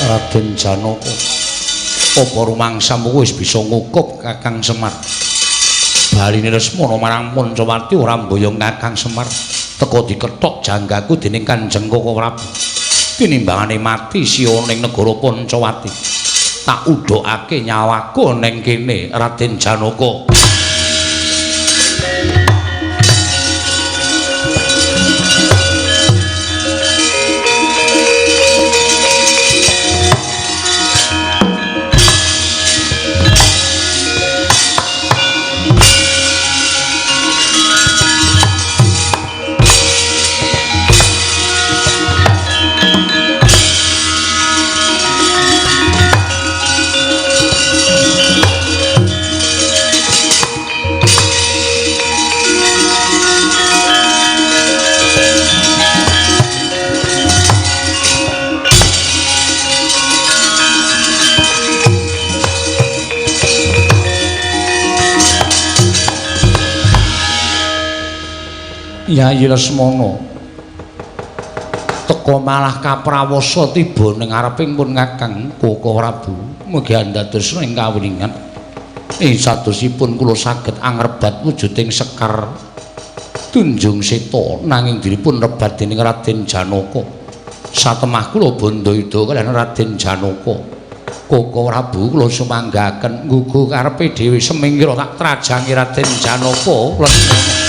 Raden Janaka, apa rumangsamu wis bisa ngukup Kakang Semar? Baline Lesmana marang Pancawati ora mboyong Kakang Semar, teka dikethok janggaku dening Kanjeng Koko Prabu. Tinimbangane mati siya ning negara Pancawati, tak udhokake nyawaku ning kene Raden Janaka. Yayi Lesmana teka malah kaprawasa tiba ning ngareping pun Kakang Koko Prabu. Mugi andados ing kawuningan ing sadosipun kula saged angrebat wujuding Sekar Tunjung Seta nanging dipun rebat dening Raden Janaka. Satemah kula bandayuda kaliyan Raden Janaka. Koko Prabu kula sumanggaken nggugu karepe dhewe semingkira tak trajangi Raden Janaka Lesmana.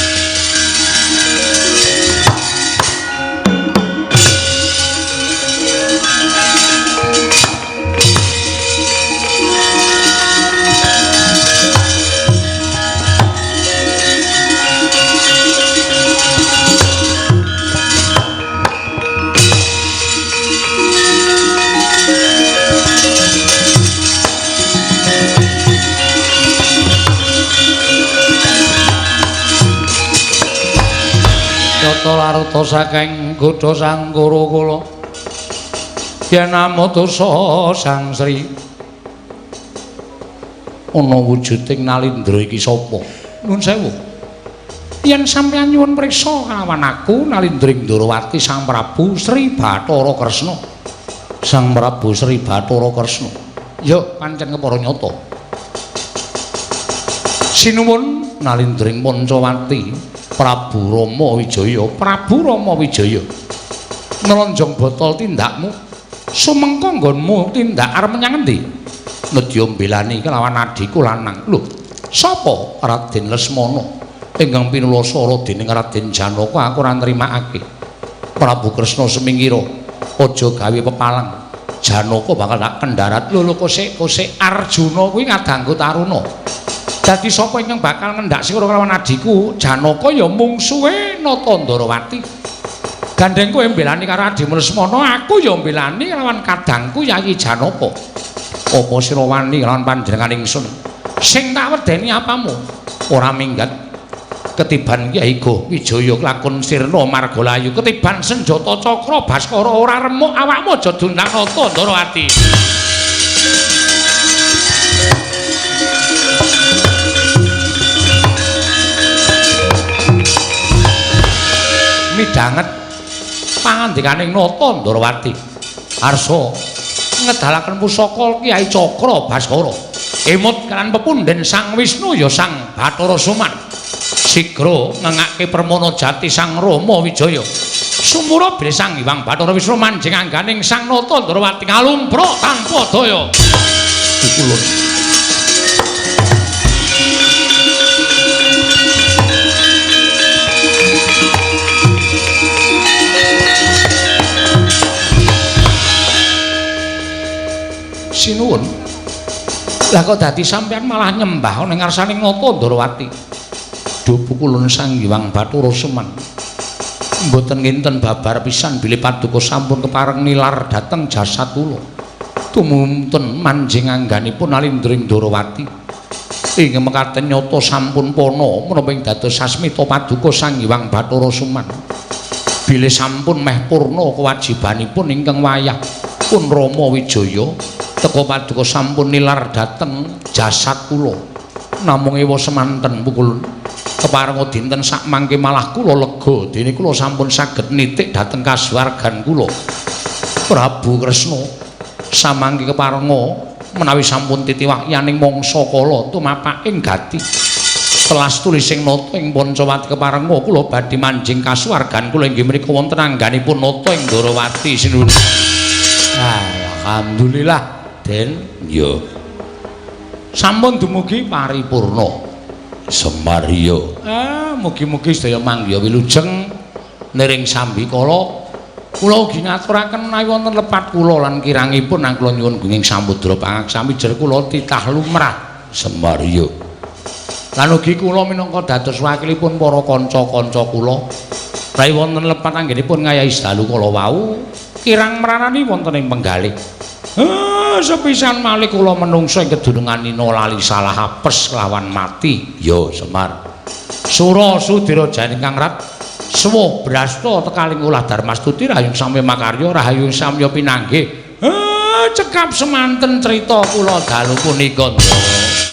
Tata laruta saking godha sang Kuru kula. Yen amutusa Sang Sri. Ana wujuding Nalindra iki sapa? Nuwun sewu. Yen sampeyan nyuwun priksa kalawan aku Nalindring Ndorowati Sang Prabu Sri Bathara Kresna. Sang Prabu Sri Bathara Kresna. Ya pancen kepara nyata. Sinuwun Nalindring Pancawati Prabu Rama Wijaya, Prabu Rama Wijaya. Nlonjong botol tindakmu, sumengko nggonmu tindak arep menyang endi? Nedya mbelani kelawan adhiku lanang. Lho, sapa? Raden Lesmana. Ingkang pinulasara dening Raden Janaka aku ora nrimakake. Prabu Kresna semingkira, aja gawe pepalang. Janaka bakal tak kendharat. Lho lho kosek-kosek Arjuna kuwi ngadangku taruna. Dadi sapa ingkang bakal ngendak sira kelawan adhiku Janaka ya mungsuhe Nata Ndarawati. Gandeng kowe mbelani karo adhimu Lesmana, aku ya mbelani kelawan kadangku Yayi Janaka. Apa sira wani kelawan panjenengan ingsun? Sing tak wedeni apamu? Ora minggat. Ketiban Kyai Goh Wijaya lakon sirna margalayu, ketiban senjata cakra Baskara ora remuk awakmu aja dundang Nata Ndarawati. Midhanget pangandikaning Nata Ndarawati. Arsa ngedalaken pusaka Kyai Cakra Baskara. Emut kalan pepundhen Sang Wisnu ya Sang Bathara Suman. Sigra ngengake permana jati Sang Rama Wijaya. Sumura bilih Sang Hyang Bathara Wisnu manjing angganing Sang Nata Ndarawati ngalumpruk tanpa daya. Pukulun. Sinuwun. Lah kok dadi sampeyan malah nyembah ning ngarsaning Nata Ndarawati. Duh pukulun Sang Hyang Bathara Suman. Mboten nginten babar pisan bilih paduka sampun kepareng nilar dhateng jasad kula. Tumunten manjing angganipun Nalindring Ndarawati. Ing mekaten nyata sampun pana menapa ing dados sasmita paduka Sang Hyang Bathara Suman. Bilih sampun meh purna kewajibanipun ingkang wayah pun Rama Wijaya teka paduka sampun nilar dhateng jasad kula. Namung ewa semanten pukulun. Keparenga dinten sakmangke malah kula lega dene kula sampun saged nitik dhateng kasuwargan kula. Prabu Kresna samangke keparenga menawi sampun titiwahyaning mangsa kala tumapaking gati. Telas tulising nata ing Pancawati keparenga kula badhe manjing kasuwargan kula inggih mriku wonten angganipun Nata ing Ndarawati sinuwun. Alhamdulillah, Den. Ya. Sampun dumugi paripurna. Semar ya. Ah, mugi-mugi sedaya manggiha wilujeng niring sambikala. Kula ugi ngaturaken menawi wonten lepat kula lan kirangipun nang kula nyuwun gunging samudra pangaksami jer kula titah lumrah. Semar ya. Lan ugi kula minangka dados wakilipun para kanca-kanca kula. Rai wonten lepat anggenipun ngayahi dalu kala wau kirang mranani wonten ing penggalih. Sepisan malih kula menungsa ing kedunungan nina lali salah apes kelawan mati. Ya Semar. Sura Sudira janing kang rat suwa brasta tekaling ulah darmastuti rahayung samya makarya rahayung samya pinanggih. Cekap semanten crita kula dalu punika.